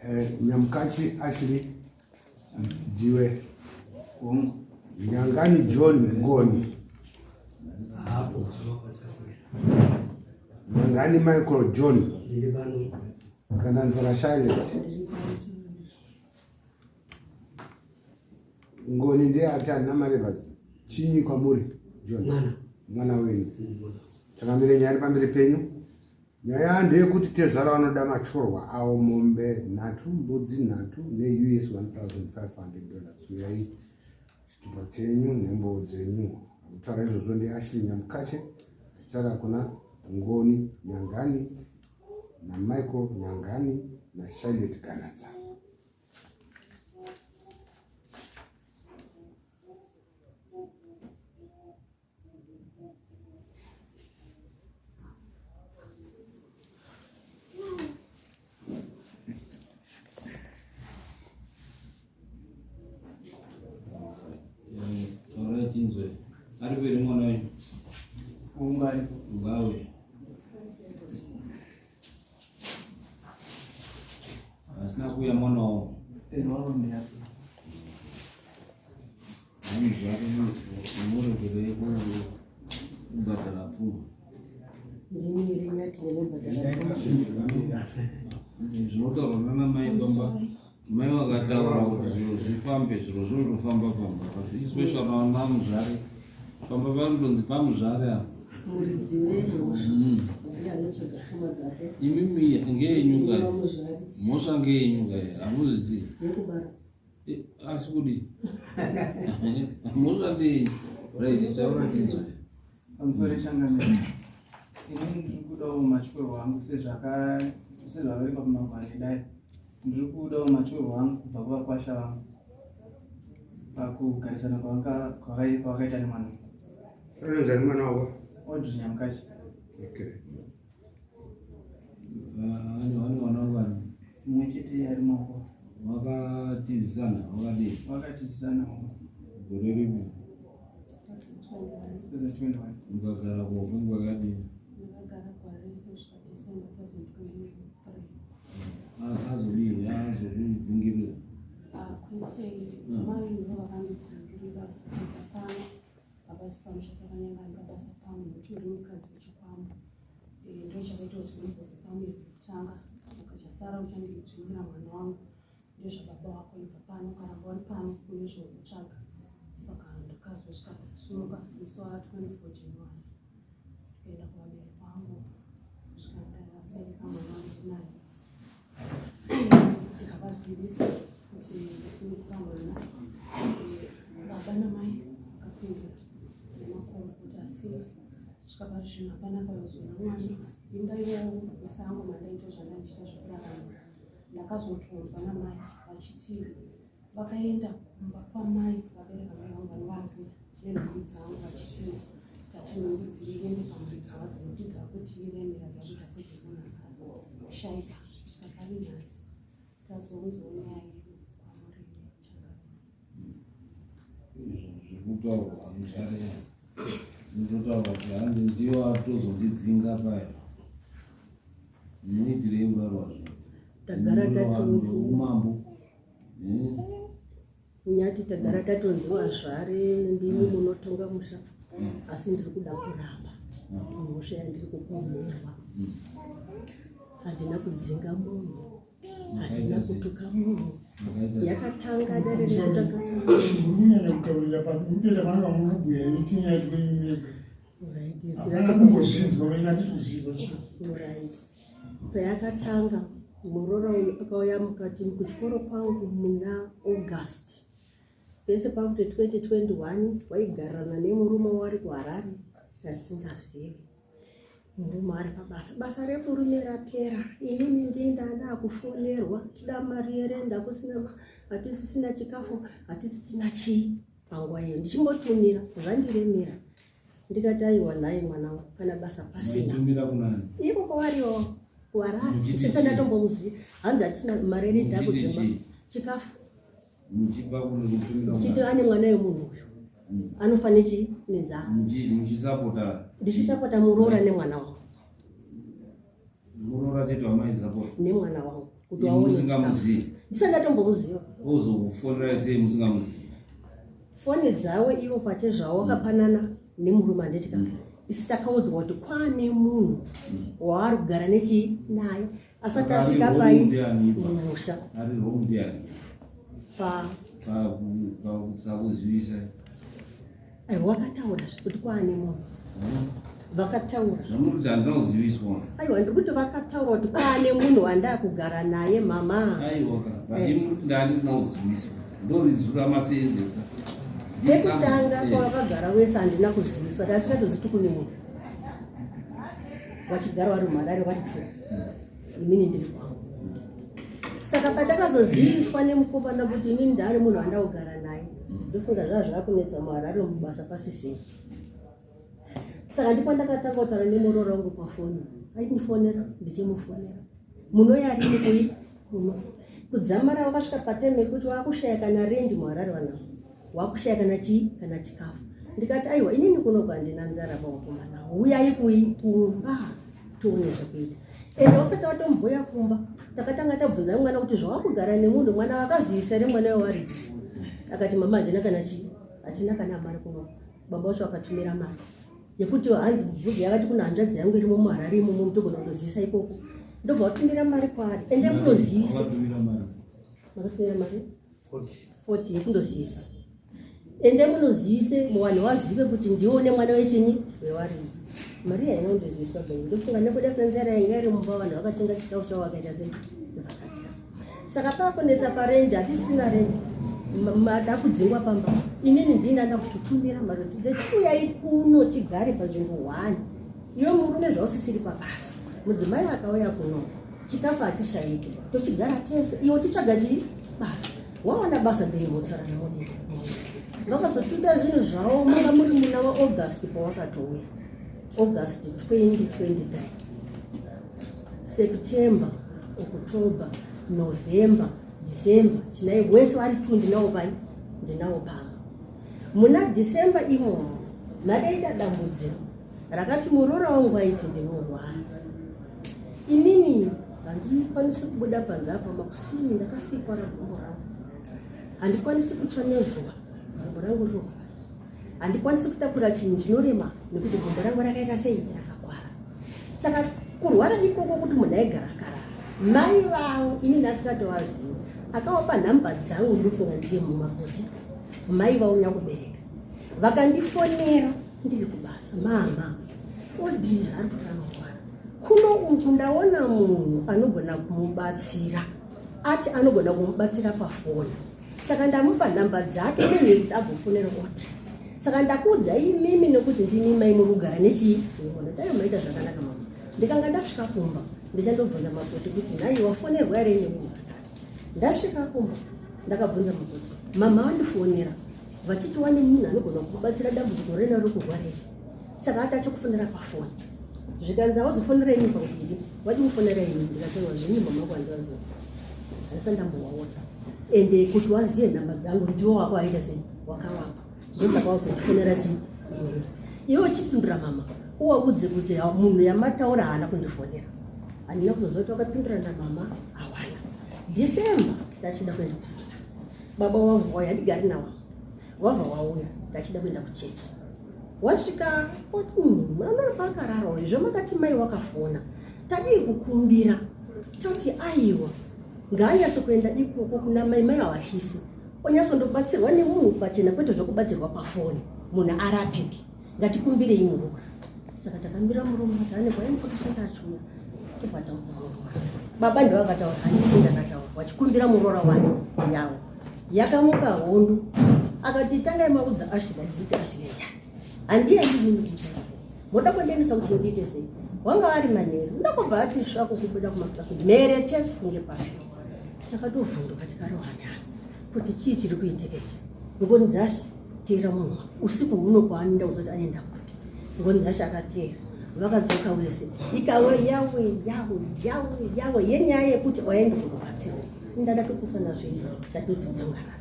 Eh, Nyamukachi Ashley Ndiwe Hongu. Nyangani John Ngoni Hapo. Nyangani Michael John Ndiri pano. Kananzara Charlotte Ndiri pano. Ngoni ndiye ati handina marevers chinyi kwamuri John Mwana. mwana wenyu Changamire nyaya iri pamberi penyu Nyaya ndeyekuti tezvara vanoda matyorwa awo mombe nhatu, mbudzi nhatu neUS 1500 dollars. Uyai chitupa chenyu nembowo dzenyu. Kutaura izvozvo ndiAshley Nyamukache achitaura kuna Ngoni Nyangani naMichael Nyangani naShylet Ganatsa. Taurai tinzwe. Ari peri mwana wenyu? Ungu aripo. Ngawe. Asina kuuya mwana wavo. Eh, waronde apo. Muregerei kubhadhara pfuma. Ndini here nyati ndinobhadhara pfuma? Zvinotaurwa nana mai pamba, mai vakataura kuti zviro zvifambe, zviro zvinotofamba pamba, but especially vana muzvare pamba panotonzi pamuzvare apa. Muridzi wemhosva ndiye anotsvaga pfuma dzake. Imimi ngeyenyu kai? Muzvare. Mhosva ngeyenyu kai? Hamuzvizivi? Yekubara. Eh, asi kudii? Mhosva ndeyenyu. Right, taura tinzwe. Pamusoro changamire. Ini ndiri kudawo matyorwa angu sezvakaverengwa pamagwaro edare. Ndiri kudawo matyorwa angu kubva kuvakwasha vangu pakugarisana kwavakaita nemwana wangu. Anonzani mwana wako? Audrey Nyamukachi. Okay. Ah, ane vana vangani? Mumwe chete ari maoko. Wakatizisana, wakadii? Wakatizisana. Gore ripi? 2021. Mukagara ko kwenguva yakadii? Ndakagara kwarese kusvika December 2023. Azodii? Azokudzingirira? Ah, kwete, mai ndivo vakandidzingirira kubva pano. Hapasi pamusha pakanyangani pabasa pangu nekuti ndiri mukadzi wechikwambo. Eh, ndochakaita kuti ndibve pano kutanga. Saka chasara uchandidzvingira mwana wangu ndezvababa wako, ibva pano, ukaramba uri pano une zvaunotsvaga. Saka ndakazosvika pakusimuka musi wa 24 January ndikaenda kuvabereki vangu kusvika ndabereka mwana wangu ndinaye, ndikavazivisa kuti ndasununguka mwana. Eh, baba namai vakapindura nemakombo kuti asi svika pari zvino hapana pazoona mwana. Indaivawo musango mandaita zvandandichita zvekurarama. Ndakazotonzwa namai vachiti vakaenda kumba kwamai vabereka mai vangu vanovaziva nenhumbi dzangu, vachiti tati nhumbi dziende pamuridzi wadzo nokuti dzakutiremera, dzakuita sedzisina kushaika. Kusvika pari nhasi tazounzawo nyaya yedu kwamuri, changamire. Izvo zviri kutaurwa muzvare, ndinototaura kuti hanzi ndiwo atozondidzinga paya. Muitirei kudaro wazvo? Tagara tatonzi Umambo. Nyati, tagara tatonzi wazvare ndimi munotonga musha, asi ndiri kuda kuramba mhosva yandiri kupomerwa. Handina kudzinga munhu, handina kutuka munhu. Yakatanga dare rekutanga. Muri kunyanya kutaurira pasi, muri kutoita vana vamunobhuya imi tinyaya twenyu mega. Right, izwi Hapana kumbozvinzwa venyu, handisi kuzvinzwa chii. Right. Payakatanga, muroora uyu akauya mukati kuchikoro kwangu muna August pese pakuti 2021. Waigarana nemurume wari kuHarare asingazivi murume ari pabasa. Basa remurume rapera, inini ndinda kufonerwa, toda mari yerenda, kusina, hatisisina chikafu, hatisisina chii. Panguva iyo ndichimbotumira zvandiremera, ndikati aiwa nhai mwanangu, kana basa pasina. Maitumira kunani? Iko kwawariwo kuHarare. Muchiti Seta chii? ndatombomuziva, hanzi hatisina mari yerenda Muchiti kudzimba chii? chikafu. Muchipa kutumira Ndichiti kunani? ane mwana wemunhu uyu anofa nechi nenzara. Muchisapota? Ndichisapota muroora nemwana wangu. Muroora chete wamaisapota? Nemwana wangu. kuti waone Musingamuzivi. Ndisati ndatombomuziva. Ozokufonera sei musingamuzivi? Foni dzavo ivo pachezvavo wakapanana nemurume handiti ka? Isu takaudzwa kuti kwane munhu waari kugara nechii naye asati asvika pai mumusha. Ari wrong ndiani? Pa pakusakuzivisa. Aiwa, wakataura kuti kwaane munhu. Vakataura. Zvamuri kuti handina kuziviswa. Aiwa, ndiri kuti vakataura kuti kwaane munhu wandakugara naye mama. Aiwa ka, but imi muri kuti ndandisina kuziviswa. Ndozizura masenzesa. Pekutanga kwavakagara wese handina kuziviswa, ndasikatozivi kuti kune munhu. Vachigara vari muHarare vari two. Inini ndiri kwangu. Saka patakazoziviswa nemukomana kuti inini ndaari munhu wandakugara naye, ndofunga zvava zvakunetsa muHarare mubasa pasisina. Saka ndipo ndakatanga kutaura nemuroora wangu pafoni. Aindifonera, ndichimufonera. Munouya rini kui kuno? Kudzamara wakasvika patime yekuti wakushaya kana rendi muHarare vanhu. Wakushaya kana chii kana chikafu. Ndikati aiwa inini kuno handina nzara vakomana. Huyai kui kumba tione zvekuita. Ende usati watomboya kumba takatanga tabvunza mwana kuti zvawakugara nemunhu mwana wakazivisa here mwana wewaridzi. Akati mama handina kana chii hatina kana mari kuno. Baba wacho akatumira mari yekuti hanzi bvunzo yakati kuna hanzvadzi yangu irimo muHarare imomo mutogona kundozivisa ikoko. Ndobva watumira mari kwaari. Ende munozivisa. Makatumira mari? 40 yekundozivisa. Ende munozivise muvanhu vazive kuti ndione mwana wechinyi wewaridzi. Mari haina kundoziviswa benyu. Ndofunga nekuda kwenzara yanga iri mumba vanhu vakatenga chikafu chavo vakaita sei? Vakadya. Saka pakunetsa parendi hatisina rendi. Mada kudzingwa pamba. Inini ndini ndanda kutotumira mari kuti ndechiyai kuno tigare panzvimbo 1. Iwe murume zvausisiri pabasa. Mudzimai akauya kuno chikafu hachishayiki. Tochigara tese. Iwe uchitsvaga chii? Basa. Wawana basa then motsara namodii. Vakazotuta zvinhu zvavo manga muri muna waAugust pawakatouya. August 2023. September, October, November, December. Tinai wese vari tu ndinawo pai? Ndinawo pamba. Muna December imomo makaita dambudziko rakati muroora wangu aiti ndinorwara. Inini handikwanisi kubuda panze apa makusini ndakasikwa ragumbo rangu. Handikwanisi kutsva nezuva gumbo rangu rinorwadza. Handikwanisi kutakura chinhu chinorema nekuti gumbo rangu rakaita sei rakakwara. Saka kurwara ikoko kuti munhu aigara akarara. Mai vangu ini ndasikatovaziva akavapa nhamba dzangu ndofunga ndiye mumakoti mai vauya kubereka. Vakandifonera ndiri kubasa, mama odii zvaari kuti anorwara. Kuno uku ndaona munhu anogona kumubatsira, ati anogona kumubatsira pafoni. Saka ndamupa nhamba dzake neni kuti agofonera oti. Saka ndakuudza imimi nekuti ndimi mai muri kugara nechii? Dai maita zvakanaka mama. Ndikanga ndasvika kumba ndichandobvunza makoti kuti nhai wafonerwa here nemunhu akati. Ndasvika kumba ndakabvunza makoti, mama vandifonera vachiti wane munhu anogona kukubatsira dambudziko rena rekurwarira. Saka ati achakufonera pafoni. Zvikanzi auzofonera ini pakuti wadi kufonera ini ndikati zvinyi mama wangu handivaziva. Handisati ndambovaona. Ende kuti wazive nhamba dzangu ndiwo wako aita sei wakavapa. Ndosaka wazondifonera chii inini. Iwe uchipindura mama uwaudze kuti munhu yamataura haana kundifonera. Handina kuzoziva kuti wakapindura namama hawana. December tachida kuenda kusangano. Baba wangu wauya handigari nawo. Wabva wauya tachida kuenda kuchechi. Wasvika oti munoona paakarara izvo makati mai wakafona. Tadii kukumbira tati aiwa ngaanyatso kuenda ikoko kuna mai mai havahlisi onyatsondobatsirwa nemunhu pachena kwete zvekubatsirwa pafoni munhu arapike ngatikumbirei muroora. Saka takambira murume kuti ane kwaini kwakashanda achiuya tobva taudza muroora. Baba ndivo vakataura handisi ndakataura vachikumbira muroora wake yavo. Yakamuka hondo akati tangai maudza Ashley ndichiti Ashley ya handiendi inini kumusha moda kundiendesa kuti ndiite sei wanga ari manheru ndakobva ati svako kubuda kumaklasi mhere tesi kunge pafi. Takatovhunduka tikarohana kuti chii chiri kuitika ichi. Ngoni dzashe teera munhu usiku huno kwaanoenda kuzoti anoenda kupi. Ngoni dzashe akateera vakadzoka wese ikawe yawe yawe yawe yawe yenyaya yekuti waenda kunobatsirwa. Ndada tokusana zvenyu tatoti dzungarara.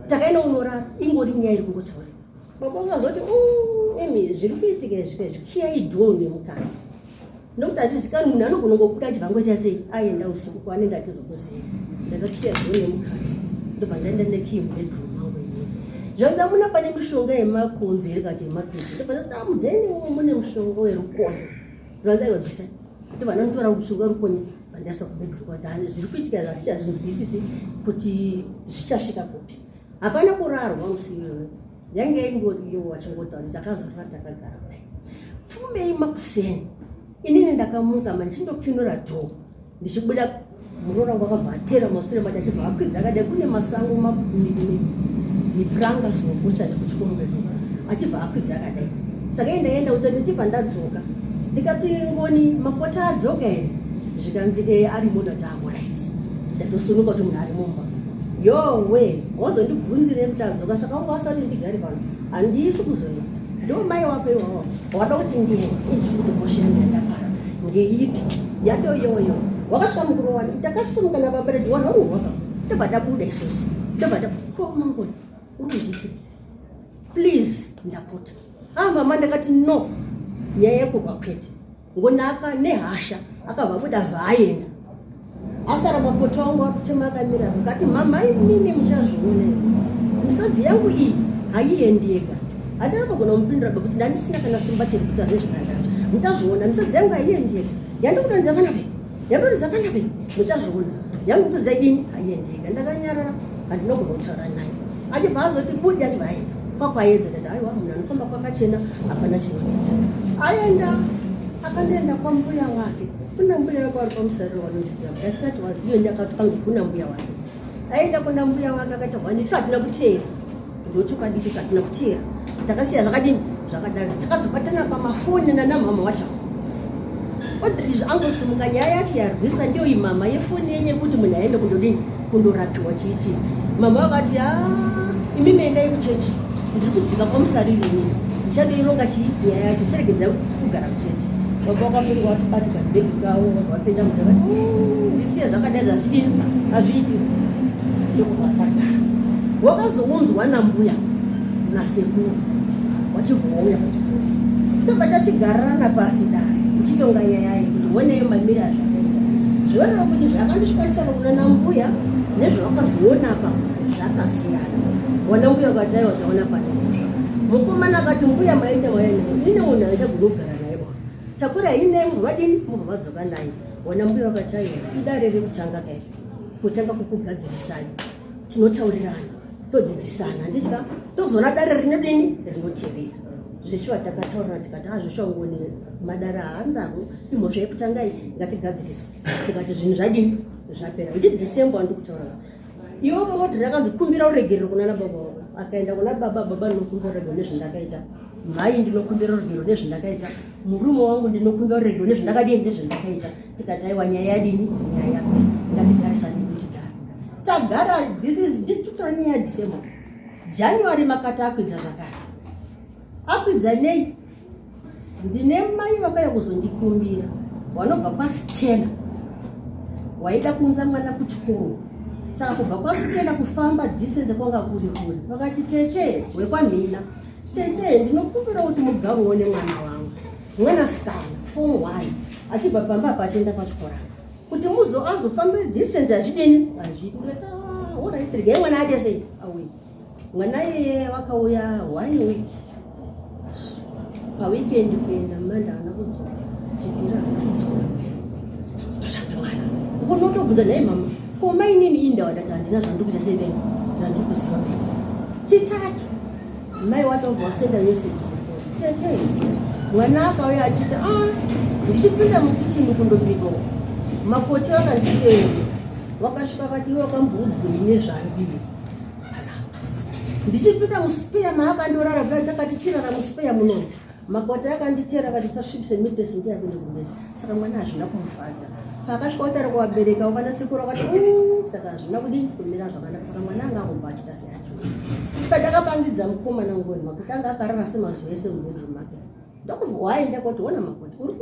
Takaenda unorara ingori nyaya iri kungotaurika. Baba vakazoti imi zviri kuitika izvi izvi kiyai door nemukati. Nokuti hazvizikanwi munhu anogona kungobuda achibva angoita sei aenda usiku kwaanenge atizokuziva. Ndakakiya door nemukati ndobva ndaenda nekiyi mubedroom mangu inini. Zvanzi amuna pane mishonga yemakonzo here kana kuti yemapilisi. Ndobva ndati ah mudheni umo mune mushonga werukonye. Zvanzi aiwa bvisai. Ndobva ndandotora mushonga werukonye vandaisa kubedroom kwati hani zviri kuitika zvatichazvinzwisisi kuti zvichasvika kupi. Hapana kurarwa musi iyoyo. Yange ingoriyo wachingotaura takazorara takagara kudai. Pfumei makuseni inini ndakamuka manje ndichindokinura dhoo ndichibuda muroora wangu akabva atera masure macho achibva akwidza akadai kune masango mipuranga zvokuchati kuchikoro kwedu achibva akwidza akadai saka ini ndaenda kuti ndichibva ndadzoka ndikati ngoni makota adzoka here zvikanzi ee arimo ndati aorit ndatosunuka kuti munhu ari mumba yowe wazondibvunzirei kuti adzoka saka wanga wasati ndigare pano handisi kuzoenda ndo mai wako iwawo wada kuti ndiende indiri kuti mhosva yangu yandapara ngeipi yatoiyoyo wakasvika mukuru wani takasimuka nababa redu wanhu waruhwaka ndobva tabuda isusu ndobva ko mangoni uri kuzviti please ndapota ah mama ndakati no nyaya yekurwa kwete Ngonaka nehasha akabva abuda vaaenda. Asara mapoto angu akuchema akamira mukati mhamha imimi muchazviona misodzi yangu iyi haiendi yega. Handina kugona kumupindura bekuti ndandisina kana simba chiri kutaura nezvakadaro. Muchazviona misodzi yangu haiendi yega. Yandikudonza panapa yandodonza panapa muchazviona yangu misodzi yaidini haiendi yega. Ndakanyarara handina kugona kutaura naye. Achibva azoti budi achibva aenda kwakwaedza ndati aiwa munhu anofamba kwakachena hapana chinonetsa aenda akandoenda kwambuya wake kuna mbuya wake wari pamusariro wanonzi mbuya wake asikati waziyo ndakati pange kuna mbuya wake aenda kuna mbuya wake akaita hwani isu hatina kuteera ndochokwadi icho hatina kuteera takasiya zvakadini zvakadaro takazobatana pamafoni nanamhama wacho Audrey angosimuka nyaya yacho yarwisa ndiyo iyi mama yefoni yenyu yekuti munhu aende kundodini kundorapiwa chii chii mama vakati a ah, imimi endai kuchechi ndiri kudzika kwamusariri inini ndichadoironga chii nyaya yacho chiregedzai kugara kuchechi baba vakapinga vachibati kabhegi kavo vabva vapinda munda vati mm, ndisiye zvakadai zvazvidini hazviiti ndokubva tagara wakazounzwa nambuya nasekuru wachibva wauya kuchikoro tobva tachigarana pasi dare uchitonga nyaya iyi kuti honeyo mamiri azvakaita zvoreva kuti zvakandosvika chitaro kuna nambuya nezvavakazoona pa zvakasiyana wana mbuya vakati aiwa taona pane mhosva mukomana akati mbuya maita mayanei ine munhu achagona kugara naye ba takura inei mubva vadini mubva vadzoka naye wana mbuya vakati aiwa idare rekutanga kai kutanga kukugadzirisai tinotaurirana todzidzisana handiti ka tozoona dare rinodini rinotevera zveshuwa takataurira tikati azveshuwa ah, ngoni madare haanzarwo imhosva yekutanga iyi ngatigadzirise tikati zvinhu zvadini zvapera ndi december wandikutaura iwe moti rakanzi kumbira uregerero kuna baba wako akaenda kuna baba baba ndinokumbira uregerero nezvandakaita mhai ndinokumbira uregerero nezvandakaita murume wangu ndinokumbira uregerero nezvandakadini nezvandakaita tikati aiwa nyaya yadini nyaya yapera ngatigarisane kutigara tagara this is nditutora nyaya yadecember january makati akwidza zvakare akwidza nei ndine mai vakauya kuzondikumbira vanobva kwastela waida kuunza mwana kuchikoro saka kubva kwastela kufamba distance kwanga kuri kure vakati tete wekwamhina tete ndinokumbira kuti mugarowo nemwana wangu mwanasikana form one achibva pamba apa achienda pachikoro apa kuti muzo azofambe distance hazvidini hazvidi orit regai mwana aite sei auye mwana iyeye wakauya one week paweekend kuenda manda haana kudzoka chipira haana kudzoka toshata mwana ukonotobvunza nhai mama ko mainini indawa ndati handina zvandiri kuita sei beni zvandiri kuziva chitatu mai wacho wabva wasenda message tete mwana akauya achiti a ah, ndichipinda mukichini kundobika uko makoti vakanditeera wakasvika vati iwe wakamboudzi nezvangu ndichipinda muspeya maakandorara kudai ndakati chirara muspeya munomu Makoti akanditera akati usasvibise mipesi ndiye akuende kumesa saka mwana hazvina kumufadza paakasvika kutaura kuvabereka wakana sekuru akati saka hazvina kudii kumira zvakanaka saka mwana anga akubva achiita seacho pandakapangidza mukomana ngoni makoti anga akarara semazuva ese mubedroom make ndokubva waenda koti ona makoti uri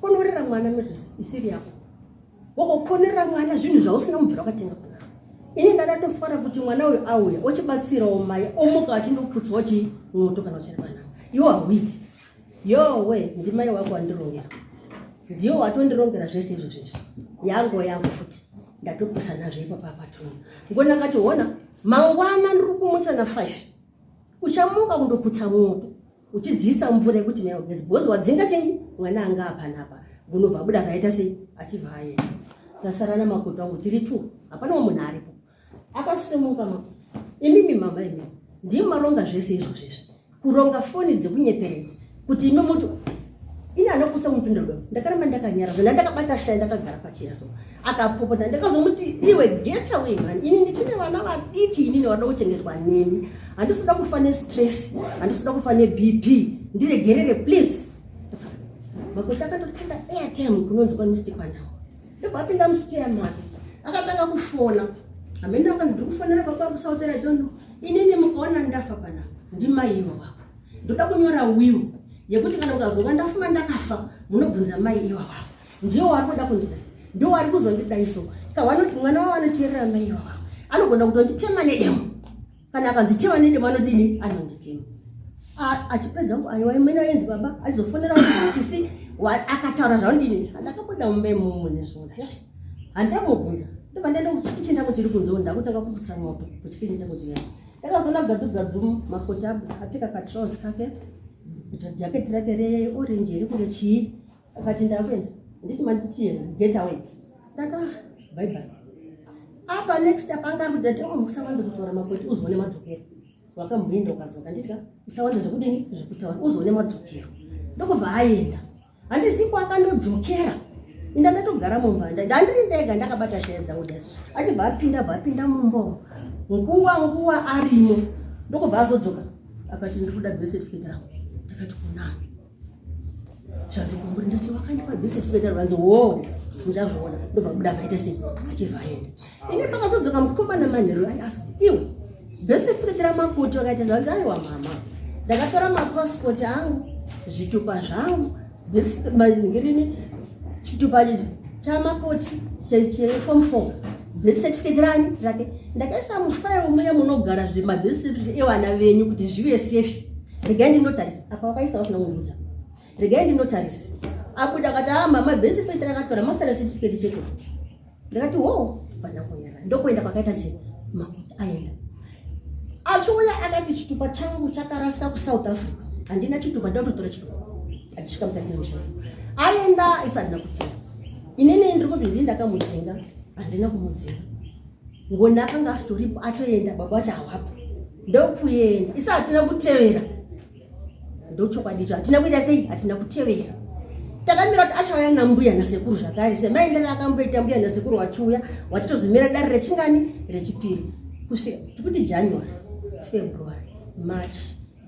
kukonorera mwana mizvisi isiri yako wakokonerera mwana zvinhu zvausina mubvira wakatenga kuna ini ndakatofara kuti mwana uyu auya ochibatsirawo mai omuka achindopfutswa chi moto kana uchiri panapa iwo hauiti yowe ndimai wako wandirongera Ndiyo watondirongera zvese izvo zvezvi. Yango yangu futi. Ndatopusa nazvo ipapa patoni. Ngoni akati hona mangwana ndiri kumutsa na 5. Uchamuka kundoputsa moto uchidziisa mvura yekuti nayo gezi because wadzinga chinyi mwana anga apanapa. Gunobva abuda akaita sei achibva aenda. Tasara namakoto angu tiri two. Hapana munhu aripo. Akasimuka makoto. Imimi mama imimi. Ndimi maronga zvese izvo zvezvi. Kuronga foni dzikunyeperedza kuti imi muti ini anokusa mupinduro do ndakaramba ndakanyara zvona ndakabata shaya ndakagara pachiya so akapopota ndakazomuti iwe get away man ini ndichine vana vadiki inini vanoda kuchengetwa neni handisi kuda kufa nestress handisi kuda kufa nebp ndiregerere please makoti akatotenga airtime kunonzi kwamr kwanao ndobva apinda muspare make akatanga kufona hamene akanzi ndiri kufonera baba kusouth i don't know inini mukaona ndafa panapa ndimai ivo vako ndoda kunyora will yekuti kana mukazonga ndafuma ndakafa munobvunza mai iwa wavo ndiwo wari kuda kundidai ndiwo wari kuzondidai so kawanoti mwana wavo anoteerera mai iwa wavo anogona kutonditema nedemo kana akanzi tema nedemo anodini anonditema achipedza ngo aiwa imene waenzi baba achizofonera sisi akataura zvaundini ndakabuda mumba imomo nezvona handamubvunza ndobva ndaenda kuchikicheni changu chiri kunze ndakutanga kuputsa moto kuchikicheni changu chiyani ndakazoona gadzu gadzu makoti apfeka katrouse kake jaketi rake reorange iri kunge chii akati ndakuenda nditi manditi get away ndati ah, bye bye apa next apa anga ari kudati oh, musawanze kutaura makoti uzoone madzokero wakamboenda ukadzoka nditya usawanze zvekudini zvekutaura uzoone madzokero ndokubva aenda handizi kwakandodzokera inda ndatogara mumba ndandiri ndega ndakabata shaya dzangu daiso achibva apinda bva apinda mumba nguva nguva arimo ndokubva azodzoka akati ndiri kuda birth certificate rangu ndakati kunani zvanzi kumburi ndati wakandipa birth certificate rangu vanzi wo ndichazviona ndobva buda akaita sei achibva aenda ini pakazodzoka mukomana manheru ai asi iwe birth certificate ramakuti vakaita zvanzi aiwa mama ndakatora mapassport angu zvitupa zvangu ngirini chitupa chamakoti cheform 4 birth certificate rani rake ndakaisa mufairo muye munogara zvemabirth certificate evana venyu kuti zvive safe regai ndinotarisa apa wakaisa usina kundiudza regai ndinotarisa abuda akati ah mama birth certificate rakatora masara certificate chete ndakati wo panangoyara ndokuenda kwakaita sei makuti aenda achiuya akati chitupa changu chakarasika kusouth africa handina chitupa ndakutotora chitupa achisvika mukati memusha aenda isandina kutinga inini ndiri kunzi ndii ndakamudzinga handina kumudzinga ngoni akanga asitoripo atoenda baba vacho hawapo ndokuenda isa hatina kutevera ndochokwadi icho hatina kuita sei hatina kutevera takamira kuti achauya nambuya nasekuru zvakare semaendero akamboita mbuya nasekuru wachiuya wachitozomira dare rechingani rechipiri kusvika tikuti january february march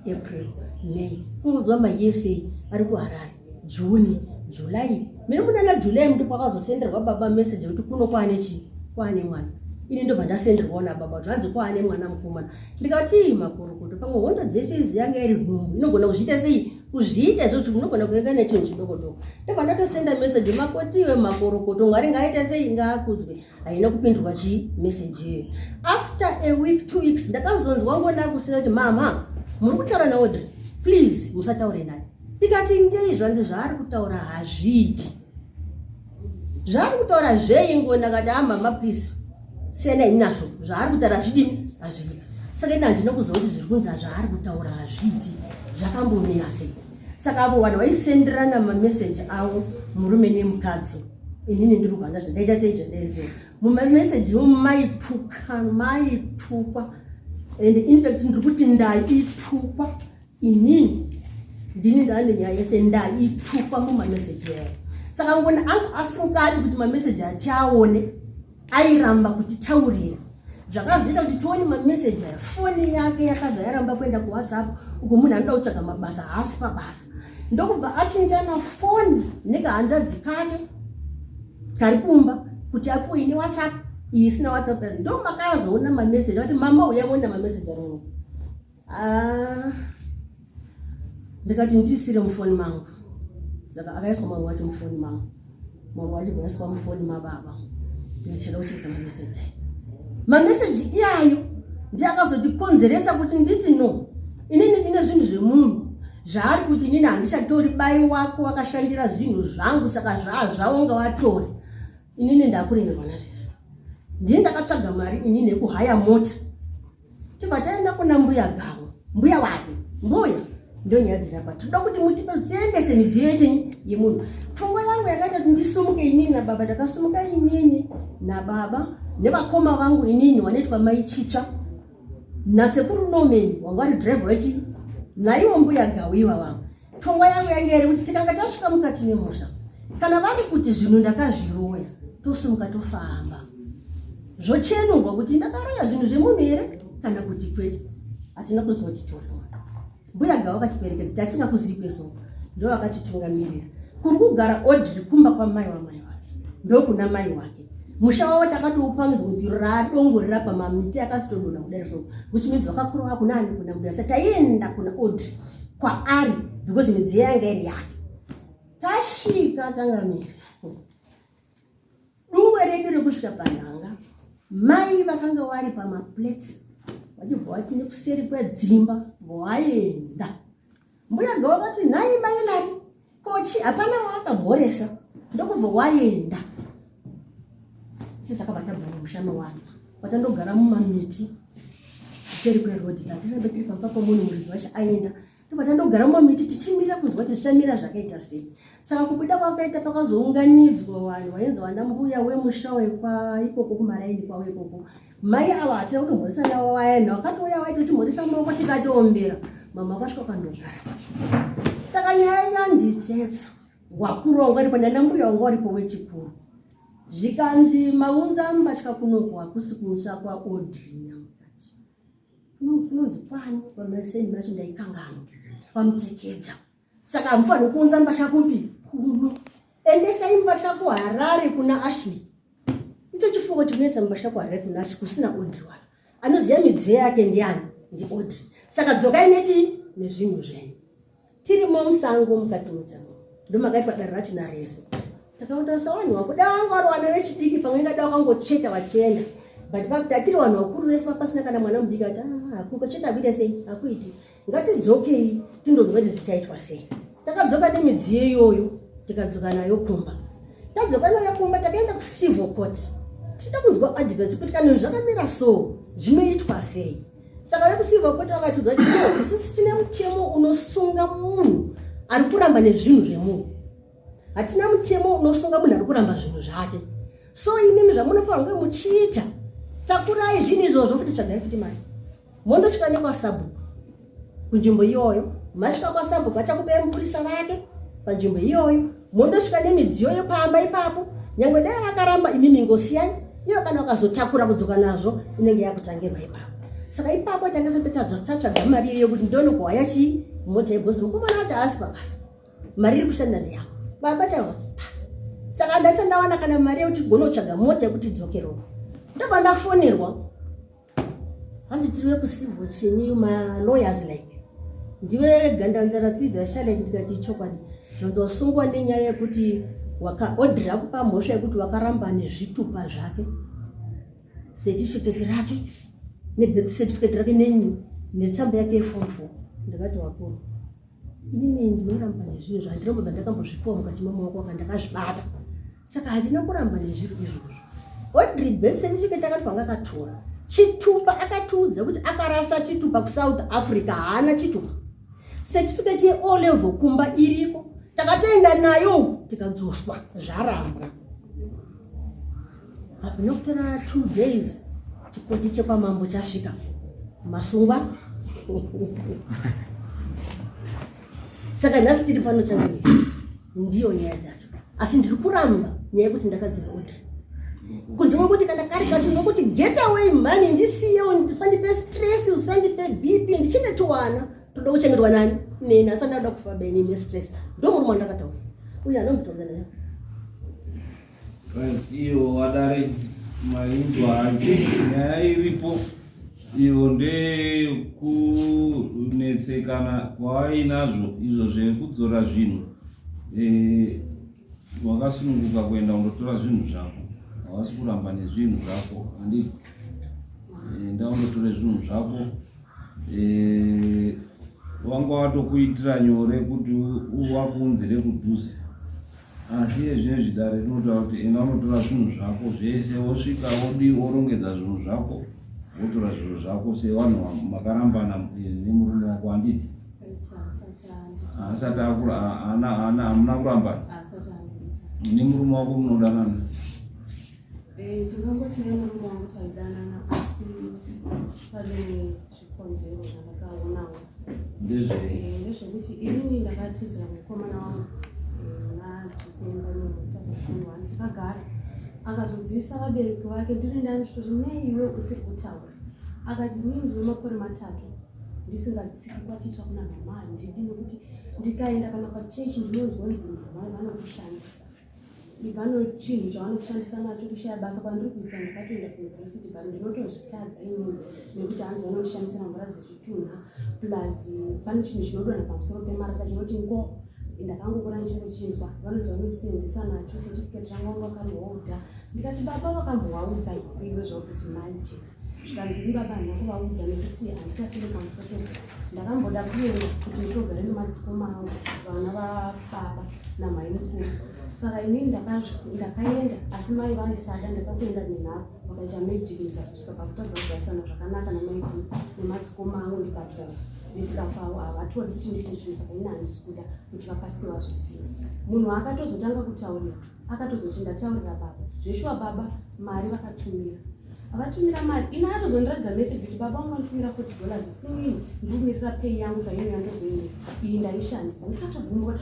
april may kungonzwa mayese ari kuharare june july miri munana july ndipo kwakazosenderwa baba message yekuti kuno kwaane chii kwaane mwana ini ndobva ndasenderwawo nababa kuti hanzi kwaane mwana mukomana ndikati makurukuto pamwe hondo dzese idzi yanga iri nhumbu inogona kuzviita sei kuzviita izvo kuti unogona kuenga nechinhu chidoko doko ndobva ndatosenda message makotiwe makorokoto mwari ngaaita sei ngaakudzwe haina kupindurwa chii message iyoyo after a week two weeks ndakazonzwa ngona kusina kuti mama muri kutaura naodre please musataure naye tikati ngei zvanzi zvaari kutaura hazviiti zvaari kutaura zvei ngoni akati amama ah, please siyana ini nazvo zvaari kutaura hazvidini hazviiti saka ini handina kuziva kuti zviri kunzi zvaari kutaura hazviiti zvakambomira sei saka avo vanhu vaisenderana mameseji avo murume nemukadzi inini ndiri kuhanda zvandaita sei zvandaiziva mumameseji imo maituka maitukwa and infact ndiri kuti ndaitukwa inini ndini ndaane nyaya yese ndaitukwa mumameseji yayo saka ngoni anga asingadi kuti mameseji atiaone airamba kutitaurira zvakazoita kuti tione mameseji aya foni yake yakabva yaramba kuenda kuwhatsapp uko munhu anoda kutsvaga mabasa haasi pabasa ndokubva achinjana foni nekahanzvadzi kake kari kumba kuti apiwe ine whatsapp iyi isina whatsapp ndo makazoona mameseji akati mama uya uona mameseji arimo Ah, ndikati ndisire mufoni mangu saka akaiswa mamwe wacho mufoni mangu mamwe wacho bvaiswa mufoni mababa ndikati kuchengeta mameseji ayo mameseji iyayo ndiye akazotikonzeresa kuti nditi no inini ndine zvinhu zvemunhu Zvaari kuti inini handichatori bai wako wakashandira zvinhu zvangu saka zvaa zvavo ngavatore. Inini ndakuremerwa nazvo. Ndini ndakatsvaga mari inini yekuhaya mota. Tibva taenda kuna mbuya gavo, mbuya wake, mbuya ndonyaya dziri apa. Tinoda kuti mutipe tiendese midziyo yechinyi yemunhu. Pfungwa yangu yakaita kuti ndisumuke inini nababa, takasumuka inini nababa nevakoma vangu inini wanoitwa mai Chitsva nasekuru Norman wanga vari driver wechi naiwo mbuya gavo ivava. Pfungwa yangu yange iri kuti tikanga tasvika mukati memusha kana vari kuti zvinhu ndakazviroya tosumuka tofamba zvochenurwa kuti ndakaroya zvinhu zvemunhu here kana kuti kwete. Hatina kuziva kuti toriwa. Mbuya gava vakatiperekedza tasingakuzivi kweso ndo vakatitungamirira kuri kugara Audrey kumba kwamai wamai wake ndokuna mai wake musha wavo takatoupangidzwa kuti radongorera pamamiti akasitodonha kudai so which means vakakura vakunani kuna mbuya sa taienda kuna Audrey kwaari because midziyo yanga iri yake. Tasvika changamire dungwe redu rekusvika panhanga, mai vakanga vari pamaplates vachibva vati nekuseri kwedzimba voaenda. Mbuya gava vati nhai mai Lari kochi hapana waakamhoresa ndokubva waenda. Sisi takabva tabva mumusha mewanhu patandogara mumamiti kuseri kwerodhi tatirambe tiri pamba pamunhu muridzi wacho aenda tobva tandogara mumamiti tichimira kunzwa kuti zvichamira zvakaita sei. Saka kubuda kwakaita pakazounganidzwa vanhu vainzi vana mbuya wemusha wekwa ikoko kumaraini kwavo ikoko. Mai ava hatina kutomhoresa navo vayani vakatouya vaitotimhoresa maoko tikatoombera mama vakasvika kandogara. Saka nyaya yanditsetso wakuru wanga uripo nana mbuya wanga uripo wechikuru zvikanzi maunza mbatya kunoku hakusi kumusha kwaAudrey Nyamukati kunonzi kwani pamaseni macho ndaikanganwa kwaMutekedza. Saka hamufaniri kuunza mbatya kupi kuno, endesai mbatya kuHarare kuna Ashley. Icho chifungo chinoisa mbatya kuHarare kuna Ashley kusina Audrey wacho anoziva midziyo yake ndiani? Ndi Audrey. Saka dzokai nechi nezvinhu zvenyu. Tirimo musango mukati musango ndomakaitwa dare racho narese. Takaona savanhu vakuda vanga vari vana vechidiki pamwe ingada vakangocheta vachienda but tatiri vanhu vakuru vese pasina kana mwana mudiki ati ah, kungocheta akuita sei akuiti ngatidzokei tindonzwa kuti zvichaitwa sei. Takadzoka nemidziyo iyoyo tikadzoka nayo kumba. Tadzoka nayo kumba takaenda kucivil court tichida kunzwa advice kuti kana zvakamira so zvinoitwa sei. Saka vekucivil court vakatiudza kuti no, isusu tine mutemo unosunga munhu ari kuramba nezvinhu zvemunhu. Hatina mutemo unosunga munhu ari kuramba zvinhu zvake. So imimi zvamunofanira kunge muchiita, takurai zvinhu izvozvo futi tsvagai futi mari. Mondosvika nekwasabhuku kunzvimbo iyoyo, masvika kwasabhuku vachakupai mupurisa vake panzvimbo iyoyo, mondosvika nemidziyo yepamba ipapo. Nyangwe dai vakaramba imimi ngosiyai iyo, kana vakazotakura kudzoka nazvo inenge yakutangirwa ipapo. Saka ipapo tanga sati tatsvaga mari iyo yekuti ndonokuhaya chii mota yebhosi. Mukomana wacho haasi pabasa, mari iri kushanda ndeyako, baba chaivo pasi. Saka ndaisati ndawana kana mari yekuti tigone kutsvaga mota yekuti idzokerewo. Ndobva ndafonerwa hanzi tiri vekucivil chenyu malawyers like ndiwe gandanzara Sylvia Charlotte. Ndikati chokwadi. Zvanzi wasungwa nenyaya yekuti wakaodhira kupa mhosva yekuti wakaramba nezvitupa zvake, certificate rake nebirth certificate rake netsamba yake yeform 4. Ndakati wakuru, inini ndinoramba nezvinhu zvandinombobva ndakambozvipiwa mukati memaoko aka ndakazvibata, saka handina kuramba nezviro izvozvo. Audrey birth certificate akati vanga akatora chitupa, akatiudza kuti akarasa chitupa kuSouth Africa, haana chitupa. Certificate yeO level kumba iriko, takatoenda nayo uku tikadzoswa zvarambwa. Hapana kutora 2 days chikoti chekwamambo chasvika, masungwa. Saka nhasi tiri pano changu ndiyo nyaya dzacho, asi ndiri kuramba nyaya yekuti ndakadzinga Audrey kunze kwekuti kana kari kacho nokuti get away money, ndisiye, usandipe stress, usandipe BP, ndichine tuwana toda kuchengetwa nani neni, asi ndada kufa beni nestress. Ndo murume wandakataura uye anomutaudza naye. Right, iyo wadare mainzwa hanzi nyaya iripo iyo ndekunetsekana kwavainazvo izvo zvekudzora zvinhu. Wakasununguka kuenda kundotora zvinhu zvako, hawasi kuramba nezvinhu zvako, handiti? Enda undotore zvinhu zvako. Wanga watokuitira nyore kuti uvakuunzire kudhuze. Asi iye zvinezvi dare rinotaura kuti enda unotora zvinhu zvako zvese wosvika wodii worongedza zvinhu zvako wotora zvinhu zvako sevanhu makarambana nemurume wako handiti? Asati akura haana hamuna kurambana nemurume wako munodanana? Eh, tinongoti nemurume wangu taidanana asi pane zvikonzero zvandakaonawo. Ndezvei? Eh, ndezvekuti inini ndakatizira mukomana wangu eh, muna December 2021 tikagara akazozivisa vabereki vake ndiri ndani ndichitoti nei iwe usiri kutaura akati inini ndine makore matatu ndisingatsiki kwatitsva kuna mama handidi nekuti ndikaenda kana pachechi ndinonzwa nzi mama vanokushandisa Vano chinhu chavanokushandisa nacho kushaya basa kwandiri kuita ndakatoenda kuuniversity but ndinotozvitadza inini nekuti hanzi vanondishandisira mvura dzezvitunha plus pane chinhu chinodonha pamusoro pemarata chinoti ngo ndakangokura ndichingochinzwa vanonzi vanondisenzesa nacho certificate rangu vanga vakariholda ndikati baba vakambovaudza iwe zvavo kuti maite zvikanzi ini baba handina kuvaudza nekuti handichafeel comfortable ndakamboda kuenda kuti nditogare nemadzikoma angu vana vababa namai mukuru saka inini ndakaenda asi mai vaisada ndakakuenda nenharo vakaita magic ndikazosvika pakutadza kugarisana zvakanaka namai guru nemadzikoma angu ndikadzoka nekuda kwavo havatodi kuti ndiite chinhu saka ini handisi kuda kuti vakasike vazviziva munhu akatozotanga kutaurira akatozoti ndataurira baba zveshuwa baba mari vakatumira vatumira mari ini akatozondiratidza message kuti baba vangu vanotumira 40 dollars sinini ndikumirira pay yangu paino yandozoendesa iyi ndaishandisa ndikatogumbuka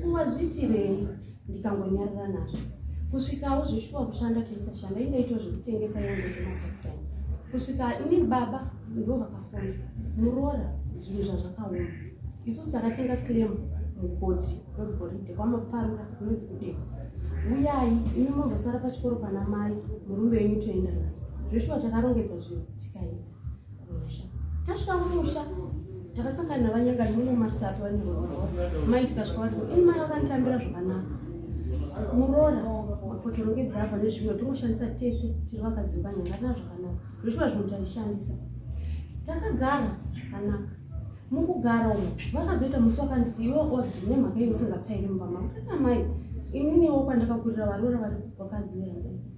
kuwazviitirei ndikangonyarara nazvo kusvikawo zveshuwa kushanda taisashanda ini ndaitwa zvekutengesa yangu zvemapatime kusvika ini baba ndo vakafona muroora zvinhu zvazvakaoma isusu takatenga claim mugodhi wegoridhe kwamaparura kunonzi kudeka uyai imi mombosara pachikoro pana mai murume wenyu toenda naye zveshuwa takarongedza zvinhu tikaenda kumusha tasvika kumusha takasangana navanyangani muno marisati vanirorora mai tikasvika vati ini mai vakanditambira zvakanaka muroora mapotorongedza apa nezvimwe tongoshandisa tese tiri vakadzi vekanyanga zvakanaka zveshuwa zvinhu taishandisa takagara zvakanaka Mukugara umu vakazoita musi wakanditi iwe odi nemhaka iwe usingatsvairi mumba mangu. Ndati amai ininiwo kwandakakurira varoora vari vakadzi vehanzvadzi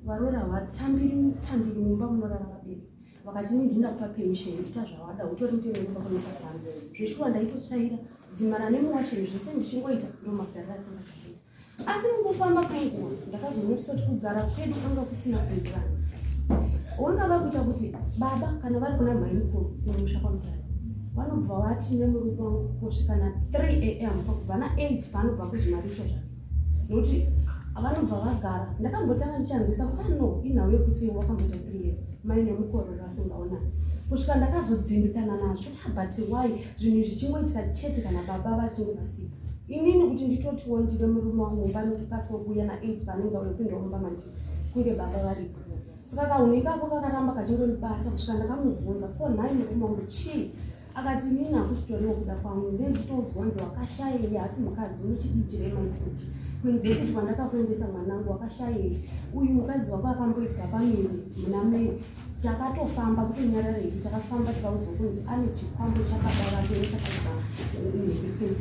varoora havatambiri tambiri mumba munorara vabereki vakati ini ndinda kupa permission ita zvawada utori mutemo wekumba kwamisakana zveshuwa ndaitotsvaira dzimara nemuwasheni zvese ndichingoita ndomagariro atanga takaita Asi mukufamba kwenguva ndakazonotisa kuti kugara kwedu kwanga kusina kuwirirana. Wanga vakuita kuti baba kana vari kuna mhai mukuru kumusha kwaMutare vanobva vati nemurume wangu kusvika na 3 am pakubva na 8 paanobva kuzvimaricho zvake nokuti vanobva vagara ndakambotanga ndichanzwisa kuti ah, no inhau yekuti wakamboita 3 years mai nemukororo vasingaonani kusvika ndakazodzimbikana nazvo kuti ah, but why zvinhu izvi chingoitika chete kana baba vachinge vasipo Inini kuti nditotiwo ndive murume wangu mumba nekuti kaswa kuuya na8 paanenge auya kupindawo mumba mandiri kunge baba varipo. Saka kahunhu ikako kakaramba kachingondibata kusvika ndakamubvunza ko nhai murume wangu chii? Akati inini hakusitoriwo kuda kwangu ndenditoudzwa nzi wakashayei asi mukadzi unochidii chirema ichochi kuuniversity kwandakakuendesa mwanangu wakashayei uyu mukadzi wako akamboibva pamiri muna May Takatofamba kutonyarara hedu takafamba tikaudzwa kunzi ane chikwambo chababa vake nechakabva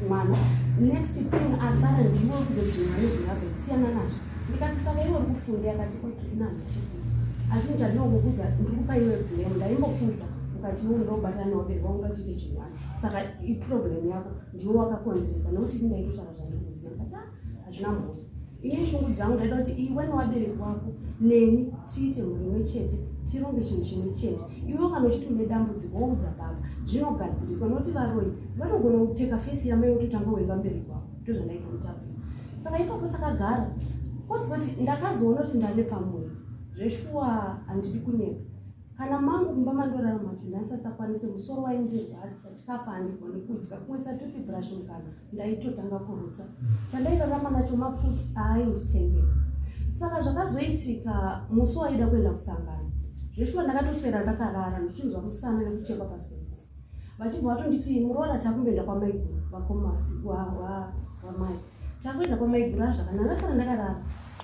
mwana next thing asara ndiwe kuzodzvinwa nezvingabva siyana nazvo ndikati saka iwe uri kufunde akati okay inanhu chekuti asi ndichandinokukuudza ndiri kupa iwe blame ndaimbokudza ukati iwe unoda nevabereki vangu vachiite chinhu saka iproblem yako ndiwe wakakonzeresa nekuti ini ndaitotsvaka zvandiri kuziva ndikati ah, hazvina mhosva ini shungu dzangu ndaida kuti iwe newabereki wako neni tiite mhuri imwe chete tironge chinhu chimwe chete iwe kana uchiti une dambudziko woudza baba zvinogadziriswa nokuti varoyi vanogona kupfeka fesi yamai wototanga wenga mubereki wako ndozvandaitomutabira saka ipapo takagara kozoti ndakazoona kuti ndane pamwoyo zveshuwa handidi kunyepa Kana mangu kumba mandorara macho ndaisasakwanise musoro waindirwadza chikafu handigoni kudya kuisa toothbrush mukanwa ndaitotanga kurutsa chandairarama nacho maputi aainditengera saka zvakazoitika musi waida kuenda kusangano zveshuwa ndakatoswera ndakarara ndichinzwa musana nekuchekwa pasi peguvhu vachibva vatonditi muroora takumboenda kwamaiguru vakomasi wamai takuenda kwamaiguru azvakanaka ndasara ndakarara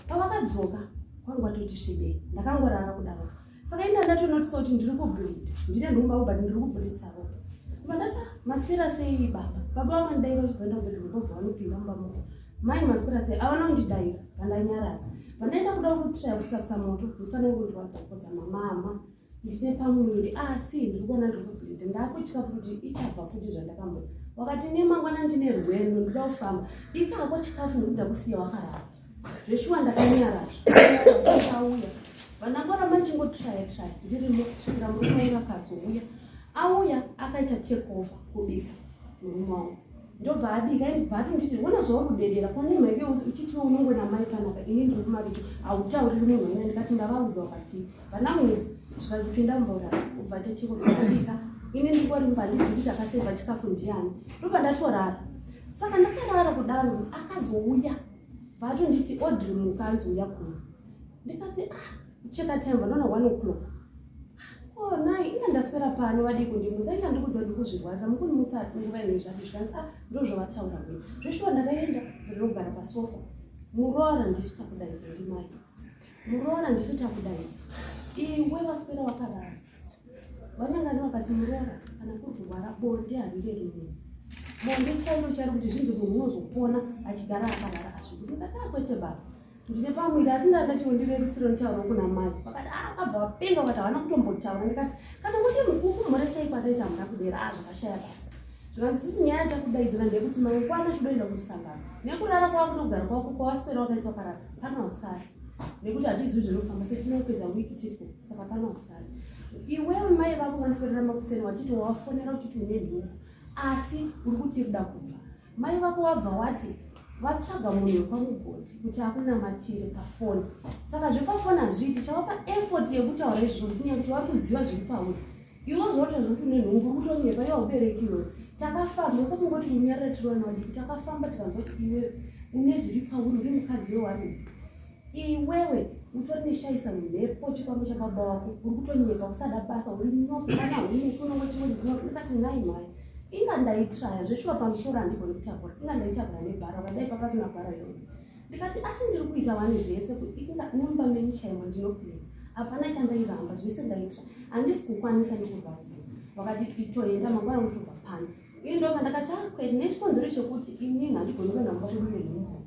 pavakadzoka kwangu vatoti svibei ndakangorara kudaro saka ini ndatonotisa kuti ndiri kubleed ndine nhumba but ndiri kubuditsa ropa. Ndati maswera sei baba? Baba vakandidaira vachibva ndabedroom kwabva vanopinda mumba moko. Mai maswera sei? Havana kundidaira, vandanyarara. Vandaenda kuda kutraya kutsakisa moto, musana kundirwadza kupodza mamama. Ndine pamuviri asi ndiri kuona ndiri kubleeda. Ndakutya futi ichabva futi zvandakambo. Wakati nemangwana ndine rwendo ndoda kufamba. Ikako chikafu nekuti ndakusiya wakarara. Zveshuwa ndakanyarara. Auya. Vandangoramba ndichingotraya traya ndirimo kusvikira murume wangu akazouya. Auya akaita take over kubika murume wangu. Ndobva abika ibva atonditi wona zvauri kudedera pane mhaive uchiti unongona mai panapa ini ndiri kumaricho hautauriri munhu wena ndikati ndavaudza wakati vana mwedzi zvikanzi pinda mumba ubva tachiko abika ini ndingori mumba handizivi chakaseva chikafu ndiani ndobva ndatorara saka ndakarara kudaro akazouya vatonditi Audrey muka anzi uya kuno ndikati ah cheka time vanoona 1 o'clock oh nai inga ndaswera pano vadii kundimutsa inga ndikuziva ndiri kuzvirwarira mukundimutsa nguva ino zvapi zvikanzi ah ndozvavataura wei zveshuwa ndakaenda ndinogara pasofa muroora ndisu takudaidza ndimai muroora ndisu takudaidza iwe vaswera wakarara vanyangani vakati muroora kana kuri kurwara bonde harireri munhu bonde chairo chairo kuti zvinzi munhu unozopona achigara akarara azvikuti ndikati akwete baba ndine pamwiri asi ndandati undirerusire nditaura kuna mai vakati ah akabva vapenga vakati havana kutombotaura ndikati kana kuti mukumhoresai kwataita hamuna kudera ah zvakashaya basa zvikanzi susu nyaya yatakudaidzira ndeyekuti mangwana chidoenda kusangano nekurara kwako nokugara kwako kwawaswera wakaita wakarara pana usari nekuti hatizivi zvinofamba setinopedza wiki tiripo saka pana usari iwewe mai vako vanofonera makuseni wachiti wawafonera uchiti une nhumbu asi uri kuti kuda kubva mai vako wabva wati vatsvaga munhu wekwamugodhi kuti akunamatire pafoni saka zvepafoni hazviiti chavapa effort yekutaura izvozvo kunyaya kuti vari kuziva zviri pauri iwe zvoita zvekuti une nhumbu uri kutonyepa iwe haubereki iwe takafamba usafungoti kunyarira tiri vana vadiki takafamba tikanzwa kuti iwe une zviri pauri uri mukadzi wewaridzi iwewe utori neshaisa mhepo chikwambo chababa wako uri kutonyepa usada basa uri nokana unongochingondikati nhai mhai inga ndaitraya zveshuwa pamusoro handigoni kutakura inga ndaitakura nebhara vadai papasina bhara iroro ndikati asi ndiri kuita wani zvese inga nemumba menyu chaimo ndinokuita hapana chandairamba zvese ndaitra handisi kukwanisa nekurwadziwa vakati itoenda mangwana unotobva pano ini ndopa ndakati ah, kwete nechikonzero chekuti inini handigoni kuenda mumba kwedu nenhumbu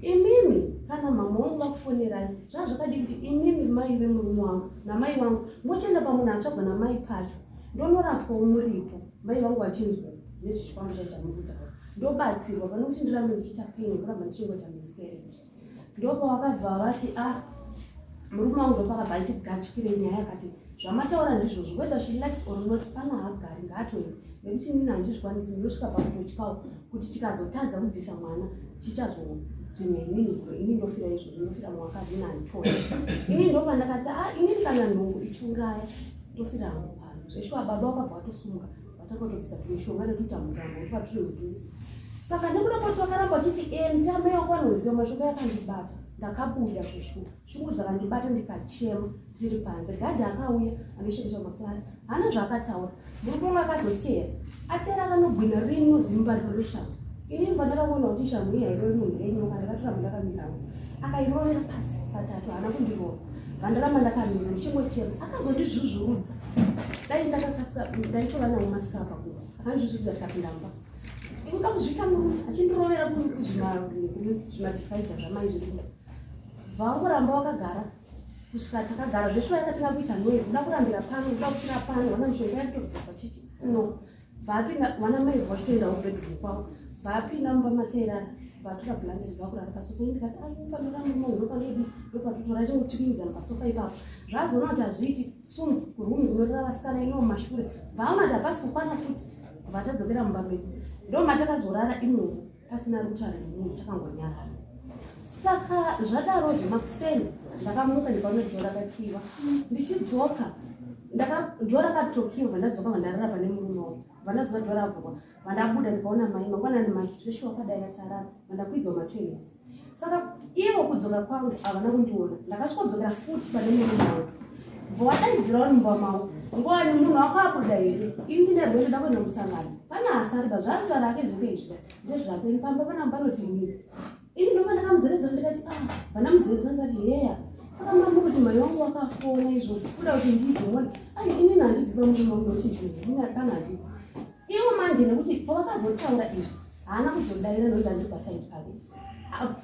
imimi kana mama wangu vakufonerai zvaa zvakadii kuti imimi mai vemurume wangu namai wangu mochienda pamunhu atsvagwa namai pacho ndonorapwawo muripo mai vangu vachinzwa nezvechikwambo chaicho chamuri kutaura ndobatsirwa pane kuti ndirambe ndichiita pain yekuramba ndichingoita miscarriage ndopavakabva vati ah murume wangu ndopakabva aiti gachikire nyaya akati zvamataura ndizvozvo whether she likes or not pano haagari ngaatoende nekuti inini handizvikwanisi ndinosvika pakutotyawo kuti tikazotadza kubvisa mwana tichazodzimwa inini kuro ini ndofira izvozvo ndofira mwakadzi nandichona ini ndopa ndakati a ah, inini kana nhumbu ichiuraya ndofira hangu pano zveshuwa baba wakabva watosumuka vatakotobvisa tumishonga nekuita mutambo kuti vatiri mudhuze saka nekuda kwati vakaramba vachiti enda mai wako vanoziva mashoko yakandibata ndakabuda zveshuwa shungu dzakandibata ndikachema ndiri panze gadhi akauya anoshandiswa maklasi haana zvaakataura murume wangu akazoteera ateera akanogwina rino zimba rino reshangu ini pandakaona kuti shangu iyi hairovi munhu yenyoka ndakatoramba ndakamiramo akairovera pasi patatu haana kundirova vandaramba ndakamira ndichingochema akazondizvuzvurudza dai ndakakasika ndaitova nawo masika apa kuva akandizvuzvurudza tikapinda mumba ikuda kuzviita murume achindirovera zvimadhifaidha zvamai zviri vangoramba wakagara kusvika takagara zveshuwa yakatanga kuita noise kuda kurambira pano kuda kufira pano vana mishonga yakutobviswa chichi no vapinda vana mai vachitoendawo kubedroom kwavo vapinda mumba matairara vatora blanket vakurara pasofa ini ndikati ai panoramba munhu ndopanodi ndopatotora tingotsvikinyidzana pasofa ipapo zvazoona kuti hazviiti soon kuroom kunorara vasikana ino mumashure vaona kuti hapasi kukwana futi vatadzokera mumba medu ndo matakazorara imomo pasina ari kutaura nemunhu takangonyarara saka zvadaro zvemakuseni ndakamuka ndikaona dhoo rakakiwa ndichidzoka dhoo rakatokiwa vandadzoka vandarara pane murume wangu vandazoka dhoo ravhurwa vandabuda ndikaona mai mangwanani mai zveshe wakadaira tarara vandakwidzwa matoilets saka ivo kudzoka kwangu havana kundiona ndakasvikodzokera futi pane murume wangu bvawadaidzirawo mumba mavo ngowani munhu wako abuda here ini ndarwere ndoda kuenda musangano pana asari ba zvaari kutaura ake zvenge izvi ndezvako ini pamba panapa panoti inini ini ndova ndakamuzerezera ndikati ah vandamuzerezera ndikati heya saka mama kuti mai wangu wakafona izvo kuda kuti ndibve mona ai inini handibvi pamurume wangu nokuti ndini pana handibvi. Ivo manje nekuti pavakazotaura izvi haana kuzodaira nekuti andiri pasaidi pake.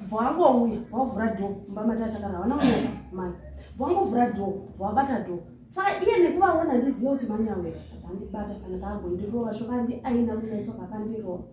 Bvawangouya bvawavhura door mumba matatakara havana kunoka mai. Bvawangovhura door bvawabata door. Saka iye nekuvaona ndiziva kuti manyawera vandibata kana kaagondirova shoka andiaina kumeso kakandirova.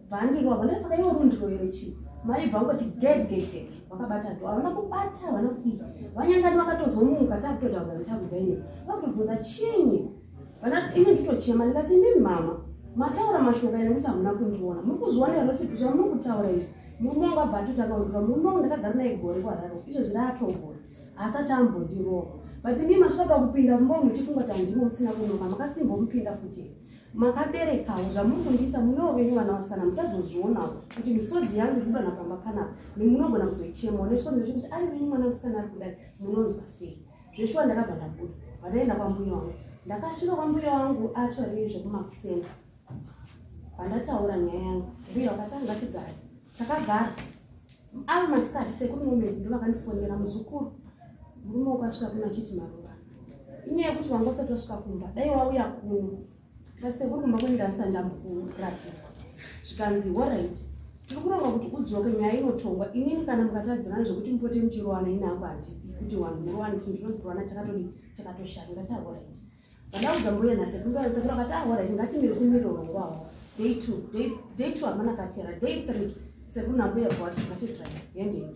Bvandirova vana saka iwe rundiroyere chii? Mai bvangoti gegegege vakabata door havana kubata havana kudii. Vanyangani vakatozomuka takutotaura takudaini vakutobvunza chinyi Vana ini nditochema ndikati imi mama mataura mashoko aya nekuti hamuna kundiona muri kuzviona here kuti zvamuri kutaura izvi murume wangu abva atotanga kundirova murume wangu ndakagara naye gore kuharare izvo zviri atogore asati ambondirova but imi masvika pakupinda mumba muchifunga kuti handimo musina kunoka makasimbomupinda futi here makaberekawo zvamuri kundiita munewo venyu vana vasikana muchazozvionawo kuti misodzi yangu iri kudonha pamba panapa nemunogona kuzoichemawo nechikonzero chekuti ari venyu mwana musikana ari kudai munonzwa sei Zveshuwa ndakabva ndabuda pandaenda kwambuya wangu. Ndakasvika kwambuya wangu atori zvekumakuseni. Pandataura nyaya yangu, mbuya vakati ngatigare. Takagara. Ava masikati sekuru Moment ndo vakandifonera muzukuru. Murume wakasvika kuno achiti maruva. Inyaya yekuti wanga usati wasvika kumba. Dai wauya kuno. Sekuru kumba kwenyu ndandisati ndambokuratidzwa. Zvikanzi horait tiri kuronga kuti udzoke nyaya inotongwa inini kana mukatadzirana zvekuti mupote muchirowana ini hangu handidi kuti vanhu murowane kuti ndinonzi kurowana chakatodi chakatoshata ndati ahorait vandaudza mbuya nasekuru mbuya nasekuru akati ahorait ah, ngatimire timire urongwawo day two day, day two hamana katera day three sekuru nambuya bvati ngatidrive hendei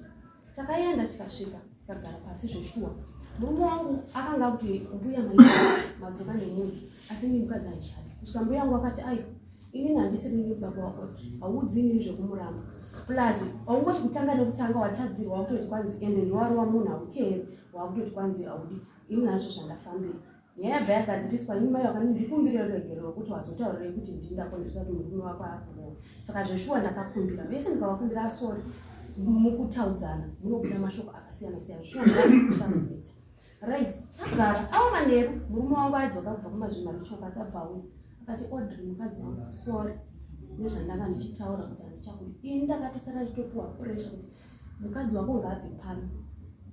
Takaenda tikasvika tikagara pasi zveshuwa. Murume wangu akanga akuti mbuya mai madzoka nemunhu asi ini mukadzi handichadi. Kusvika mbuya wangu akati aiwa inini handisiri ini baba wako hauudzi inini zvekumuramba. Plus waungoti kutanga nekutanga watadzirwa wakutoti kwanzi ende ndiwarova munhu hauteeri wakutoti kwanzi haudi ini nazvo zvandafambira. Nyaya yabva yagadziriswa ini mai vakandi ndikumbire ruregerero rwekuti wazotaurirei kuti ndini ndakonzeresa kuti murume wako akurowe. Saka zveshuwa ndakakumbira vese ndikavakumbira sorry mukutaudzana munobuda mashoko akasiyana siyana zveshuwa ndakakuita. Right, tagara awo manheru murume wangu aidzoka kubva kumazvimarichoka akabva auya akati Audrey mukadzi wangu sorry nezvandanga ndichitaura kuti handichakudi ini ndakatosara ndichitopiwa pressure kuti mukadzi wako ngaabve pano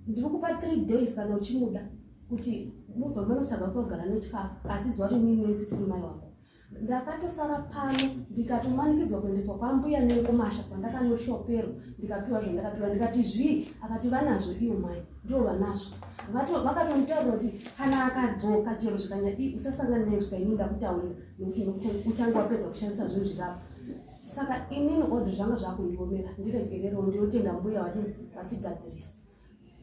ndiri kupa three days kana uchimuda kuti mubva manotsvaga kwekugara nechikafu asi zuva rimwe nesisiri mai wako ndakatosara pano ndikatomanikidzwa kuendeswa kwambuya nekumasha kwandakanoshoperwa ndikapiwa zvandakapiwa ndikati zvii akati vanazvo iyo mai ndivo vanazvo vakatonditaurira kuti kana akadzoka chero zvikanyadii usasangana naye kusvika ini ndakutaurira nekuti nokuti utange wapedza kushandisa zvinhu zvirapo saka inini odhi zvanga zvakundiomera ndiregererewo ndinotenda mbuya vatigadzirisa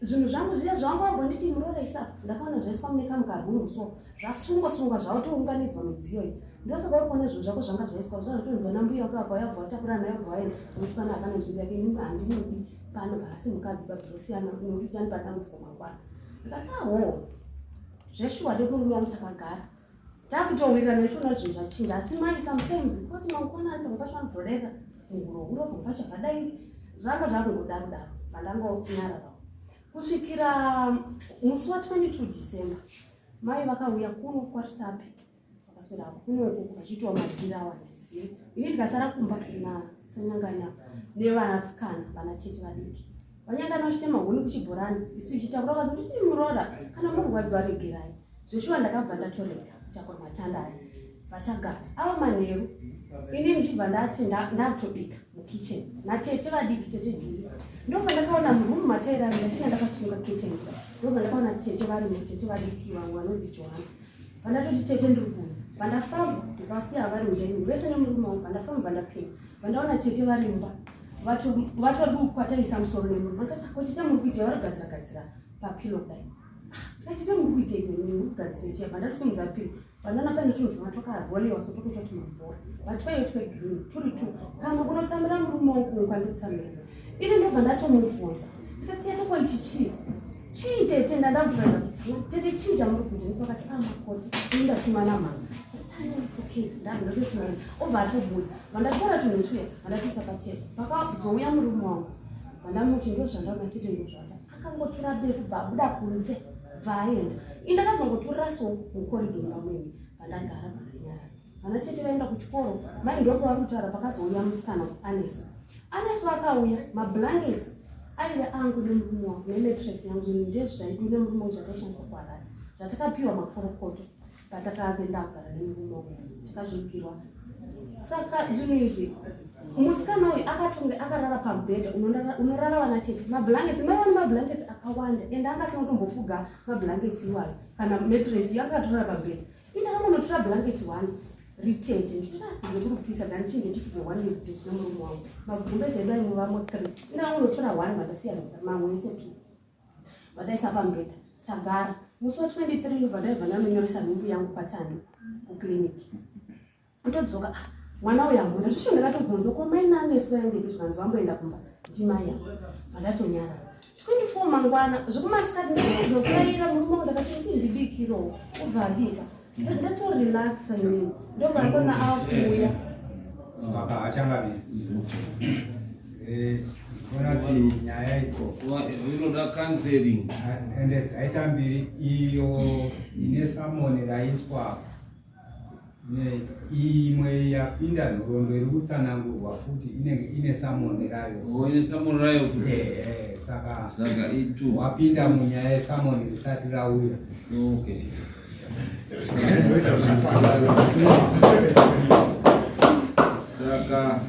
Zvinhu zvangu zviya zvavanga vambonditi muroora isa ndakaona zvaiswa mune kamwe karungu so zvasungwa sungwa zvatounganidzwa midziyo iyi ndosaka uri kuona zvinhu zvako zvanga zvaiswa zvazvatonzwa nambuya wako apa yabva watakura nayo bva waenda nokuti pano hapana nzvimbo yake ini handimudi pano haasi mukadzi babvirosiyana nokuti uchandipa dambudziko mangwana ndikati ahoo zveshuwa ndemurume wangu takagara takutowirirana ichiona zvinhu zvachinja asi mai sometimes koti mangwana pamwe pacho vanodzodaira muhuro huro pamwe pacho havadairi zvanga zvakungodaro daro vandangonyararawo kusvikira musi wa 22 December mai vakauya kuno kwaRusape vakaswera kuno uku vachiitwa madhira awo handizivi ini ndikasara kumba nasanyanganya nevanasikana vana tete vadiki vanyangana vachitema huni kuchibhorani isu ichitakura vazonditi muroora kana murwadziwa regerai Zveshuwa ndakabva ndatorega kutakura matanda aya vachagara ava manheru ini ndichibva ndati ndakutobika mukitchen natete vadiki tete Juli ndobva ndakaona murumu matairara ndasina ndakasunga kitchen ndobva ndakaona tete varimo tete vadiki vangu vanonzi Johanna vandatoti tete ndiri kuno vandafamba ndikavasiya vari mudining vese nemurume wangu vandafamba vandapinda vandaona tete vari mumba vatodukwa taisa musoro nemurume vandati ko tete muri kuitei vari kugadzira gadzira papilo kudai Tete muri kuitei muri kugadzira chii apa ndatosimudza pilo panana pane chinhu chima twakarolewa so twakaitwa tumabhora but twaive twegreen turi two kamwe kunotsamira murume wangu kumwe kwandotsamira ini ndobva ndatomubvunza ndikati tete ko ichi chii chii tete ndada kuratidza kuti tete chii chamuri kuita ndipakati amakoti ah, ini ndatuma namama It's okay ndatosimana obva atobuda vandatora tunhu tuya vandatoisa patebo pakazouya murume wangu vandamuti ndozvandaona tete ndozvata akangotura befu bvabuda kunze bvaaenda ini ndakazongoturira so mukoridho mumba muine vandagara vandanyarara vana tete vaenda kuchikoro mai ndopo vari kutaura pakazouya musikana aneso aneso akauya mablankets aive angu nemurume wangu nemetres yangu zvinhu ndezvaidu nemurume wangu zvataishandisa kuharare zvatakapiwa makorokoto Patakapinda kugara nemurume uyu takazvipirwa. Saka zvinhu izvi musikana uyu akatonge akarara pamubhedha unorara vana tete mablankets mai vane mablankets akawanda ende anga asina kutombofuga mablankets iwayo kana matress iyo akatorara pamubhedha. Ini ndakangonotora blanket one ritete ndichitoda kurupisa ndanichinge ndifuge one ritete nemurume wangu magumbezi edu aingova three. Ini ndakangonotora one vandasiya mamwe ese two vadaisa pamubhedha tagara musi wa 23 ndobva ndaibva ndanonyoresa nhumbu yangu kwatando kuclinic ndodzoka ah, mwana uyu hamuna zvisho ndakatobvunza ko mai nanesu vaendepi zvikanzi vamboenda kumba ndimai ava vandatonyarara 24 mangwana zvekumasikati ndakazokuraira murume wangu ndakati ndii ndibikirowo obva abika ndatorelaxa inini ndobva akona akuuya Baba achangavi. Eh, ona kuti nyaya iko inoda counseling ende dzaita mbiri iyo ine samoni raiswa imwe yapinda nhoroondo iri kutsanangurwa futi inenge ine samoni rayo oh, ine samoni rayo futi eh, eh, saka saka itu wapinda munyaya yesamoni risati rauya okay saka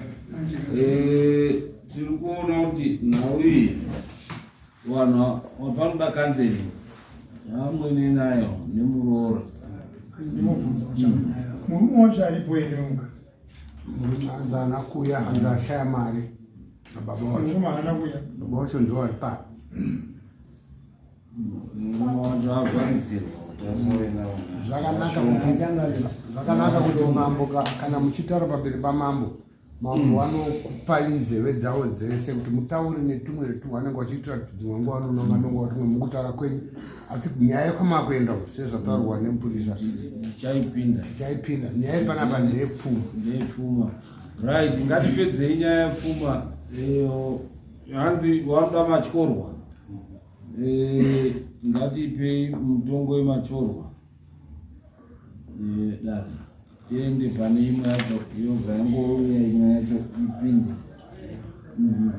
eh, tiri kuona kuti nhau iyi vanhu vanoda kanzeri vamwene nayo nemuroora ndimobvunza murume wacho aripo here mukadzi Murume hanzi haana kuuya hanzi ashaya mari nababa wacho murume haana kuuya baba wacho ndiwo ari pano murume wacho avharidzirwa kuti asave navo zvakanaka kuti zvakanaka kuti mambo kana muchitaura pamberi pamambo mambo vanokupai nzeve dzavo dzese kuti mutaure netumwe netumwe vanenge vachiitira kuti dzimwe nguva vanononga nonga tumwe mukutaura kwenyu asi nyaya yekwamakuenda sezvataurwa nemupurisa tichaipinda tichaipinda nyaya iri panapa ndeyepfuma ndeyepfuma right ngatipedzei nyaya yepfuma eyo hanzi vanoda matyorwa eh, ngatipei mutongo wematyorwa eh, dare tiende pane imwe yacho yobva yangouya imwe yacho ipinde mhm.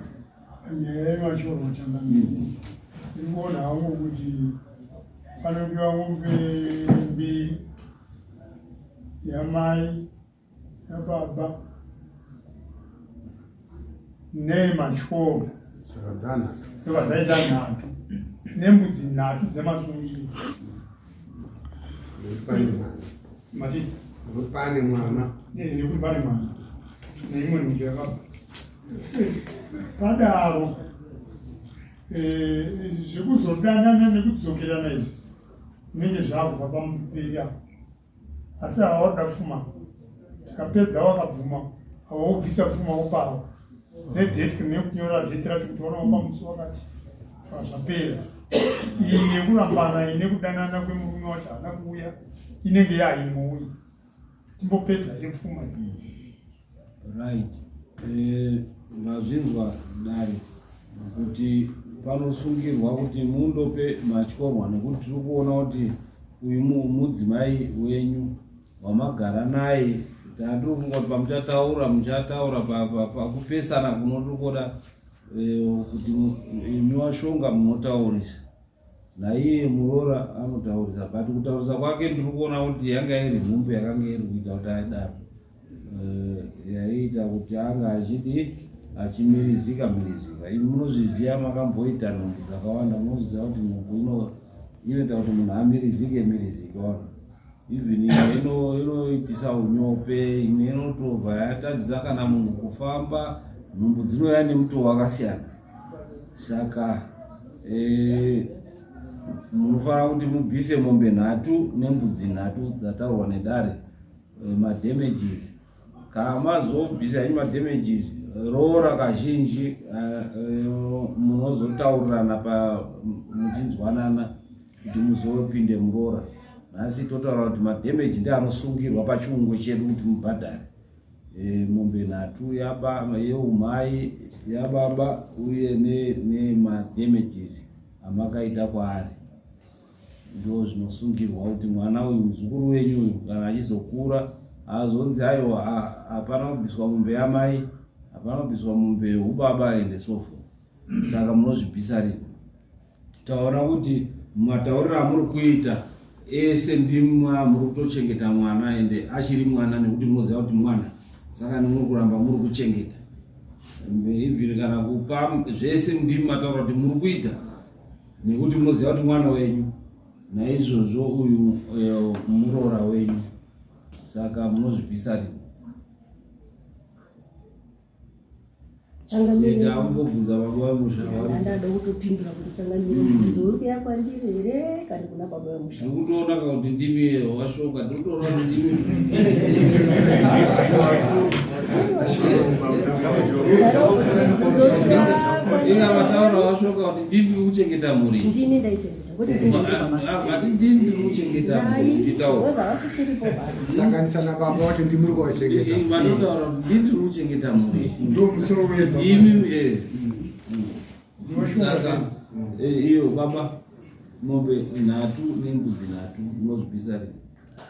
Nyaya yematyorwa changamire ndiri kuona hangu kuti panodiwa mombe mbiri yamai yababa nematyoro saka dzanhatu ndobva dzaita nhatu nembudzi nhatu dzemasungiro nekuti pane mwana mati nekuti pane mwana nekuti pane mwana neimwe nhumbi yakabva padaro eh, zvekuzodanana nekudzokerana izvi zvinenge zvakubva pamberi apo asi ava vanoda pfuma tikapedza wakabvuma ava wobvisa pfuma wopawo nedate nekunyora date racho kuti vanopa musi wakati zvapera iyi yekurambana iyi nekudanana kwemurume wacho haana kuuya inenge yaimouyi timbopedza yepfuma iyi Right. Eh, mazvinzwa dare kuti panosungirwa kuti mundope matyorwa nekuti tiri kuona kuti uyu mudzimai wenyu wamagara naye tatofunga kuti pamuchataura muchataura pakupesana kunotiri kuona eh, kuti imi washonga munotaurisa naiye muroora anotaurisa but kutaurisa kwake ndiri kuona kuti yanga iri nhumbu yakanga iri kuita kuti aidaro eh, yaiita kuti anga achidi achimirizika mirizika imi munozviziva makamboita nhumbu dzakawanda munozviziva kuti nhumbu inoita kuti munhu amirizike mirizike ona even imwe inoitisa unyope imwe inotobva yatadzisa kana munhu kufamba nhumbu dzinouya nemutoo wakasiyana saka eh, munofanira kuti mubvise mombe nhatu nembudzi nhatu dzataurwa nedare eh, madamages kana mazobvisa henyu madamages roora kazhinji eh, eh, munozotaurirana pa muchinzwanana kuti muzopinde muroora nhasi totaura kuti madamage ndeanosungirwa pachiungo chedu kuti mubhadhare e, mombe nhatu yeumai yababa uye nemadamages amakaita kwaari ndo zvinosungirwa kuti mwana uyu muzukuru wenyu uyu kana achizokura azonzi aiwa hapana kubviswa mombe yamai hapana kubviswa mombe yeubaba and so forth saka munozvibvisa rini taona kuti matauriro amuri kuita Ese ndimwa muri kutochengeta mwana ende achiri mwana nekuti munoziva kuti mwana saka muri kuramba muri kuchengeta even kana kupa zvese ndimi mataura kuti muri kuita nekuti munoziva kuti mwana wenyu naizvozvo uyu eh, muroora wenyu saka munozvibvisa rini Changamire. Ambobvunza baba vemusha. Ndada kutopindura kuti changamire hmm. mubvunzo uri kuya kwandiri here kana kuna baba vemusha. Ndiri kutoona ka kuti ndimi washoka, ndiri kutoona kuti ndimi. Inga vataura washoka kuti ndimi kuchengeta mhuri. Ndini ndaichengeta. Sanganisa nababa wacho ndimuri kuwachengeta. Vanotaura kuti ndini ndiri kuchengeta mhuri. Ndomusoro wemba. Imi eh. Saka eh, iyo baba mombe nhatu nembudzi nhatu munozvibvisa rini?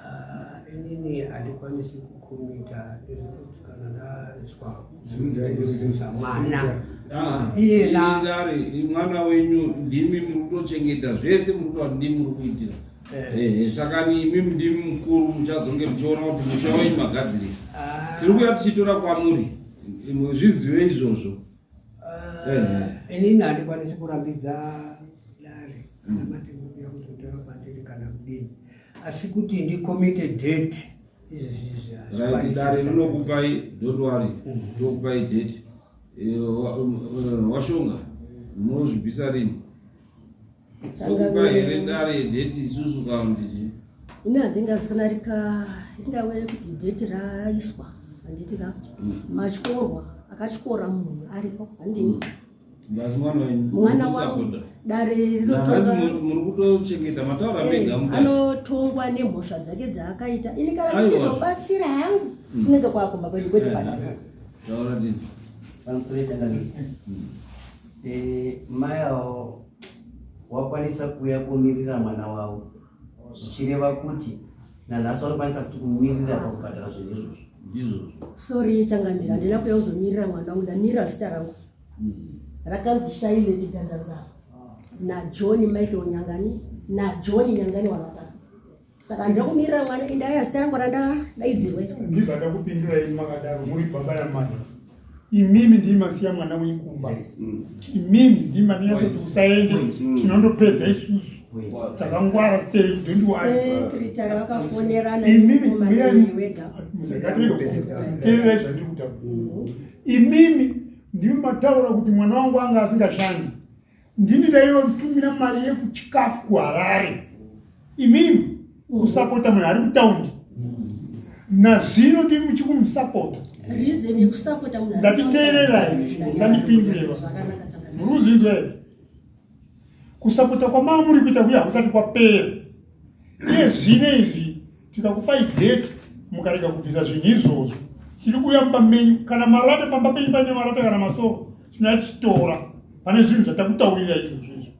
Ah, inini handikwanisi kukomita ndiri kana ndazwa mwana ah, iyena ari mwana wenyu ndimi muri kutochengeta zvese muri kutoa ndimi muri kuitira eh. Eh, saka imi ndimi mukuru muchazonge muchiona kuti musha wenyu magadzirisa ah. tiri kuya tichitora kwamuri zvizive izvozvo ah, eh. inini handikwanisi kurambidza dare kana mati mukuya kuzotora kwandiri kana kudini asi kuti ndikomite date Right, dare rinokupai don't worry mhm. tokupai date eh, eh, washonga munozvibvisa rini tokupai here dare date isusu kana kuti chii ini handingazikana rika ringave kuti date raiswa handiti ka mm. matyorwa akatyora munhu aripo handini mm. mwana wangu dare rinotonga muri kutochengeta mataura eh, mega mudare anotongwa nemhosva dzake dzaakaita ini kana ndichizobatsira hangu hmm. kunenge kwakumba kwedu kwete eh, padare taura dini pamusoro changamire hmm. eh, mai avo wakwanisa kuuya kumirira mwana wavo zvichireva kuti nanhasi vanokwanisa futi kumirira pakubhadhara zvinhu izvozvo ndizvozvo sorry changamire handina kuuya kuzomirira mwana wangu ndamirira zita rangu rakanzi Shailet Gandanzara naJohn Michael Nyangani naJohn Nyangani vanhu vatatu saka handina kumirira mwana ende aya zita rangu randadaidzirwa ndibva ndakupindurai makadaro muri baba namai imimi ndii masiya mwana wenyu kumba imimi ndii maniyasa kuti usaende tinondopedza isusu takangwara stay don't worry secretary vakafonerana imimi wega teererai zvandiri kutaura imimi ndimi mataura kuti mwana wangu anga asingashandi ndini ndaivatumira mari yekuchikafu kuharare imimi kusapota munhu ari kutaundi nazvino ndimi muchikumusapota ndatiteererai musandipindureva muri kuzvinzwa here kusapota kwamaa muri kuita kuya hakusati kwapera iye zvino izvi tikakupai date mukarega kubvisa zvinhu izvozvo tiri kuuya mumba menyu kana marata pamba penyu paine marata kana masoro tinoachitora pane zvinhu zvatakutaurira izvozvo izvo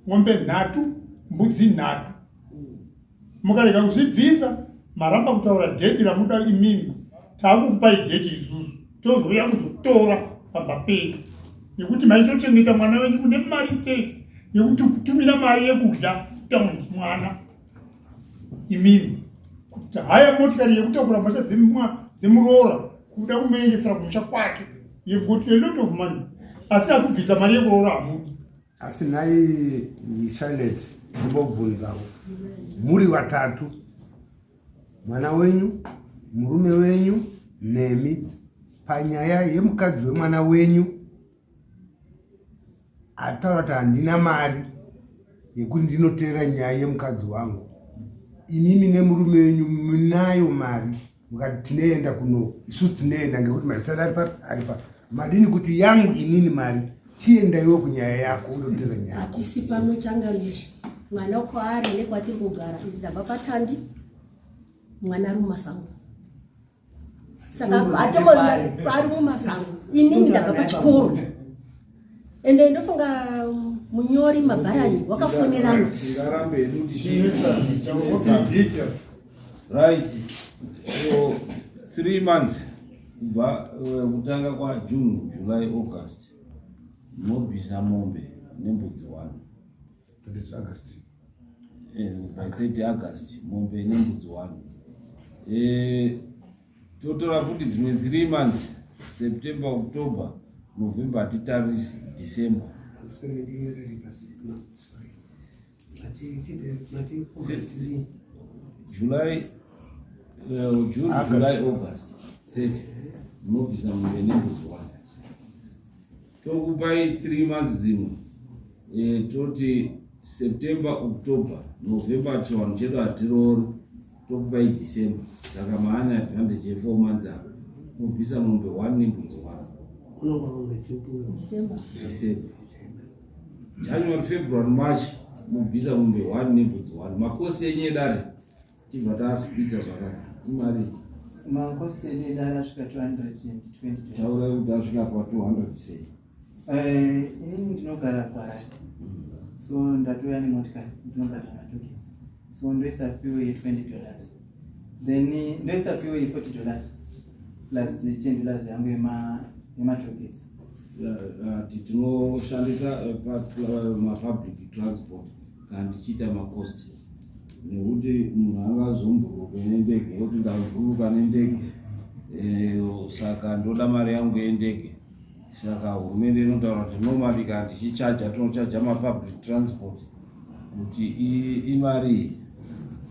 mombe nhatu mbudzi nhatu mukarega kuzvibvisa maramba kutaura dheti ramuda imimi taakukupai dheti isusu tozouya kuzotora pamba penyu nekuti maitochengeta mwana wenyu mune mari sei yekuti kutumira mari yekudya taundi mwana imimi kuti haya motikari yekutakura mhasha dzemuroora kuda kumuendesera kumusha kwake you've got a lot of money asi akubvisa mari yekuroora hamudi asi nhai Charlotte ndimbobvunzawo muri vatatu mwana wenyu murume wenyu nemi panyaya yemukadzi wemwana wenyu ataura kuti handina mari yekuti ndinoteera nyaya yemukadzi wangu imimi nemurume wenyu munayo mari mukati tinoenda kuno isusu tinoenda ngekuti mazita ari papi ari papi madini kuti yangu inini mari chienda iwe kunyaya yako undoteera nyaya hatisi pano changamire mwana kwaari nekwatiri kugara izi tabva patandi mwana ari mumasango saka ari mumasango inini ndabva pachikoro ende ndofunga munyori mabharani wakafonerana right so three months kubva eh, kutanga kwajune july august munobvisa mombe nembudzi one By 30 August mombe nembudzi 1. Totora futi dzimwe 3 months, September, October, November, hatitarisi December. July, June, July, August 30 munobvisa mombe nembudzi 1. Tokupai 3 months dzimwe, toti September, October, November, chivanhu chedu hatiroori, tokupai December. Saka maane advantage ye 4 months apa, mobvisa mombe 1 nembudzi 1. December. December, January, February, March mobvisa mombe 1 nembudzi 1. Macosts enyu edare tibva tasplita zvakare, imari? Macosts edu edare asvika 220. Taurai kuti asvika pa 200 sei. Inini ndinogara kuHarare, so ndatouya nemotikari, ndinobhadhara matollgates, so ndoisa fuel ye$20, then ndoisa fuel ye$40 plus $10 yangu yematollgates. Tinoshandisa mapublic transport kana tichiita macosts, nekuti munhu angazomburuke nendege yekuti ndabhuruka nendege, saka ndoda mari yangu yendege. Saka hurumende inotaura kuti normally kana tichichaja, tinochaja mapublic transport kuti imari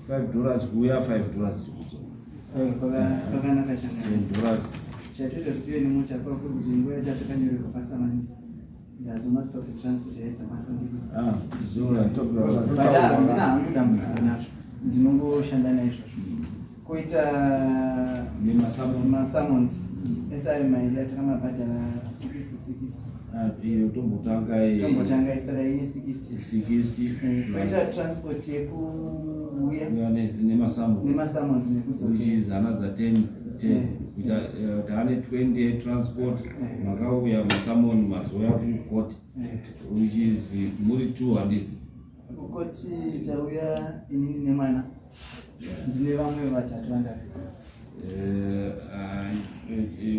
$5 kuuya, $5 kudzoka. Pakanaka changa. $10. Chatoita kuti tive nemota kwakuri kuti nguva yacho takanyorerwa pasamanisi, ndazoona kuti public transport yaisakwanisa. Ah, zora. But handina hangu dambudziko nazvo, ndinongoshanda naizvozvo. Koita Nemasummons. Masummons ese ayo mairi atakamabhadhara 60 60. Iyo tombotanga. Tombotanga isara ine 60. 60. Koita transport yekuuya. Kuuya nemasummons. Nemasummons which nekudzokera. Is another 10 10. Kuita taane 20 yetransport, makauya masummons, mazouya kucourt, which is muri 200. Kukoti tauya inini nemwana, ndine vamwe vatatu vandari.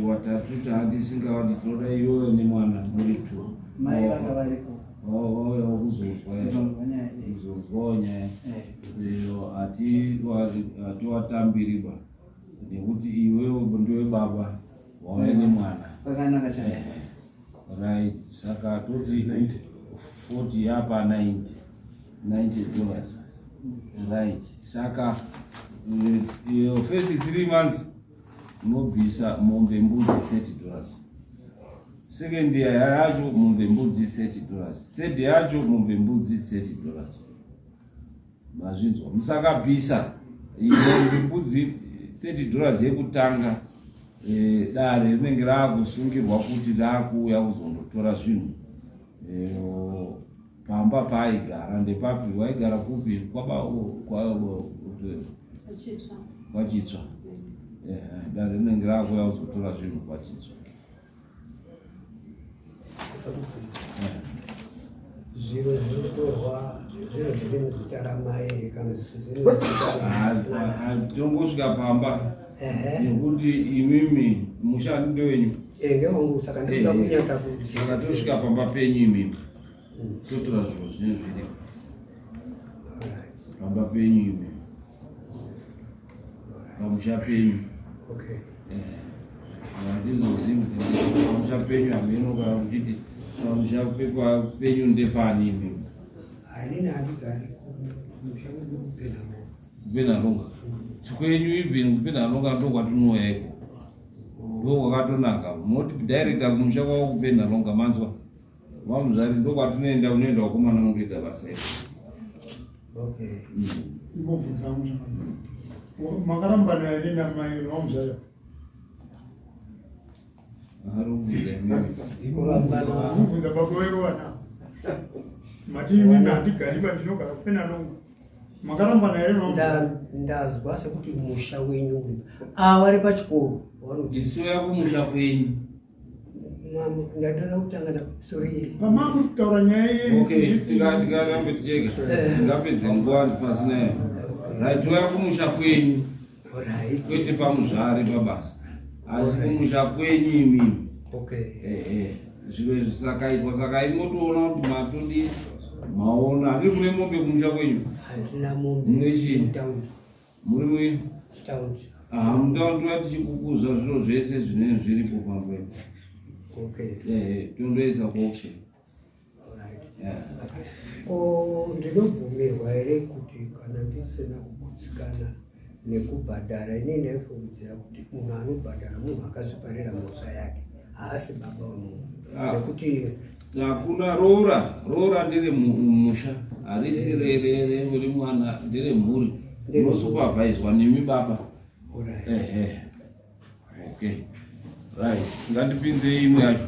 Watatu taandisingawandi, tinoda iyoyo nemwana muri two. Mai vanga varipo. Vauyawo kuzonzwa. Kuzonzwa nyaya iyi. Kuzonzwawo nyaya iyo. Hatiwatambiriba nekuti iwewe ndiwe baba, wauya nemwana. Pakanaka changa. Right, saka toti 40 yapa 90, $90, right? Saka iyo first 3 months unobvisa mombe, mbudzi $30. Second year yacho mombe, mbudzi $30. Third yacho mombe, mbudzi $30. Mazvinzwa? Musakabvisa mombe, mbudzi $30 yekutanga, dare rinenge raakusungirwa kuti raakuuya kuzondotora zvinhu. Pamba paaigara ndepapi? Waigara kupi? Chitsva. Kwachitsva. Dare rinenge raakuuya kuzotora zvinhu kwachitsva. Zviro zvinotorwa, zviro zviri muzita ramai kana zviri muzita ramwana? Tongosvika pamba nekuti imimi mushandi ndewenyu. Ngewangu, saka ndinoda kunyatsa Saka tosvika pamba penyu imimi, totora zviro zvinenge zviripo pamba penyu imimi, pamusha penyu. Okay. Handizozivi kuti pamusha penyu hameno, kana muchiti pamusha penyu ndepani imimi? Inini handigari kumusha wedu, kuPenhalonga. KuPenhalonga kwenyu, even kuPenhalonga ndokwatinouya iko, ndokwakatonaka. Munoti directa kumusha kwavo kuPenhalonga, manzwa vamuzvari? Ndokwatinoenda, unoenda wakomana undoita basa iro. Okay. Imbobvunza hangu zvakanaka, makarambana here namai vamuzvaya? Arubvunza imimi. Kurambana? Kubvunza baba vedu vana. Mati inini handigari pandinogara kuPenhalonga, makarambana here namuzvaya? Ndazwa sekuti musha wenyu uyu, ava vari pachikoro vanoti Ndisuya kumusha kwenyu. Ndatoda kutanga sorry. Pamamuri kutaura nyaya Okay, tikarambe ticheka, tingapedze nguva pasina. Right, touya kumusha kwenyu. Alright. Kwete pamuzvari pabasa, asi kumusha kwenyu imimi. Okay. Ehe, zviro izvi sakaitwa, saka imotoona kuti matodi. Maona handiri mune mombe kumusha kwenyu? Handina mombe. Mune chii? Muri mui? Taundi. Ah, mutaundi toya tichikukuza zviro zvese zvinenge zviripo pamba ipo. Okay. Eh, tondoisa kuauction. Alright. Yeah. Ko ndinobvumirwa here kuti kana ndisina kugutsikana nekubhadhara inini ndaifungidzira kuti munhu anobhadhara munhu akazviparira mhosva yake haasi baba wemunhu ah. nekuti hakuna roora roora ndere musha harisi remwana ndere mhuri unosuperviswa nemi baba ehe okay right ngandipinze imwe yacho.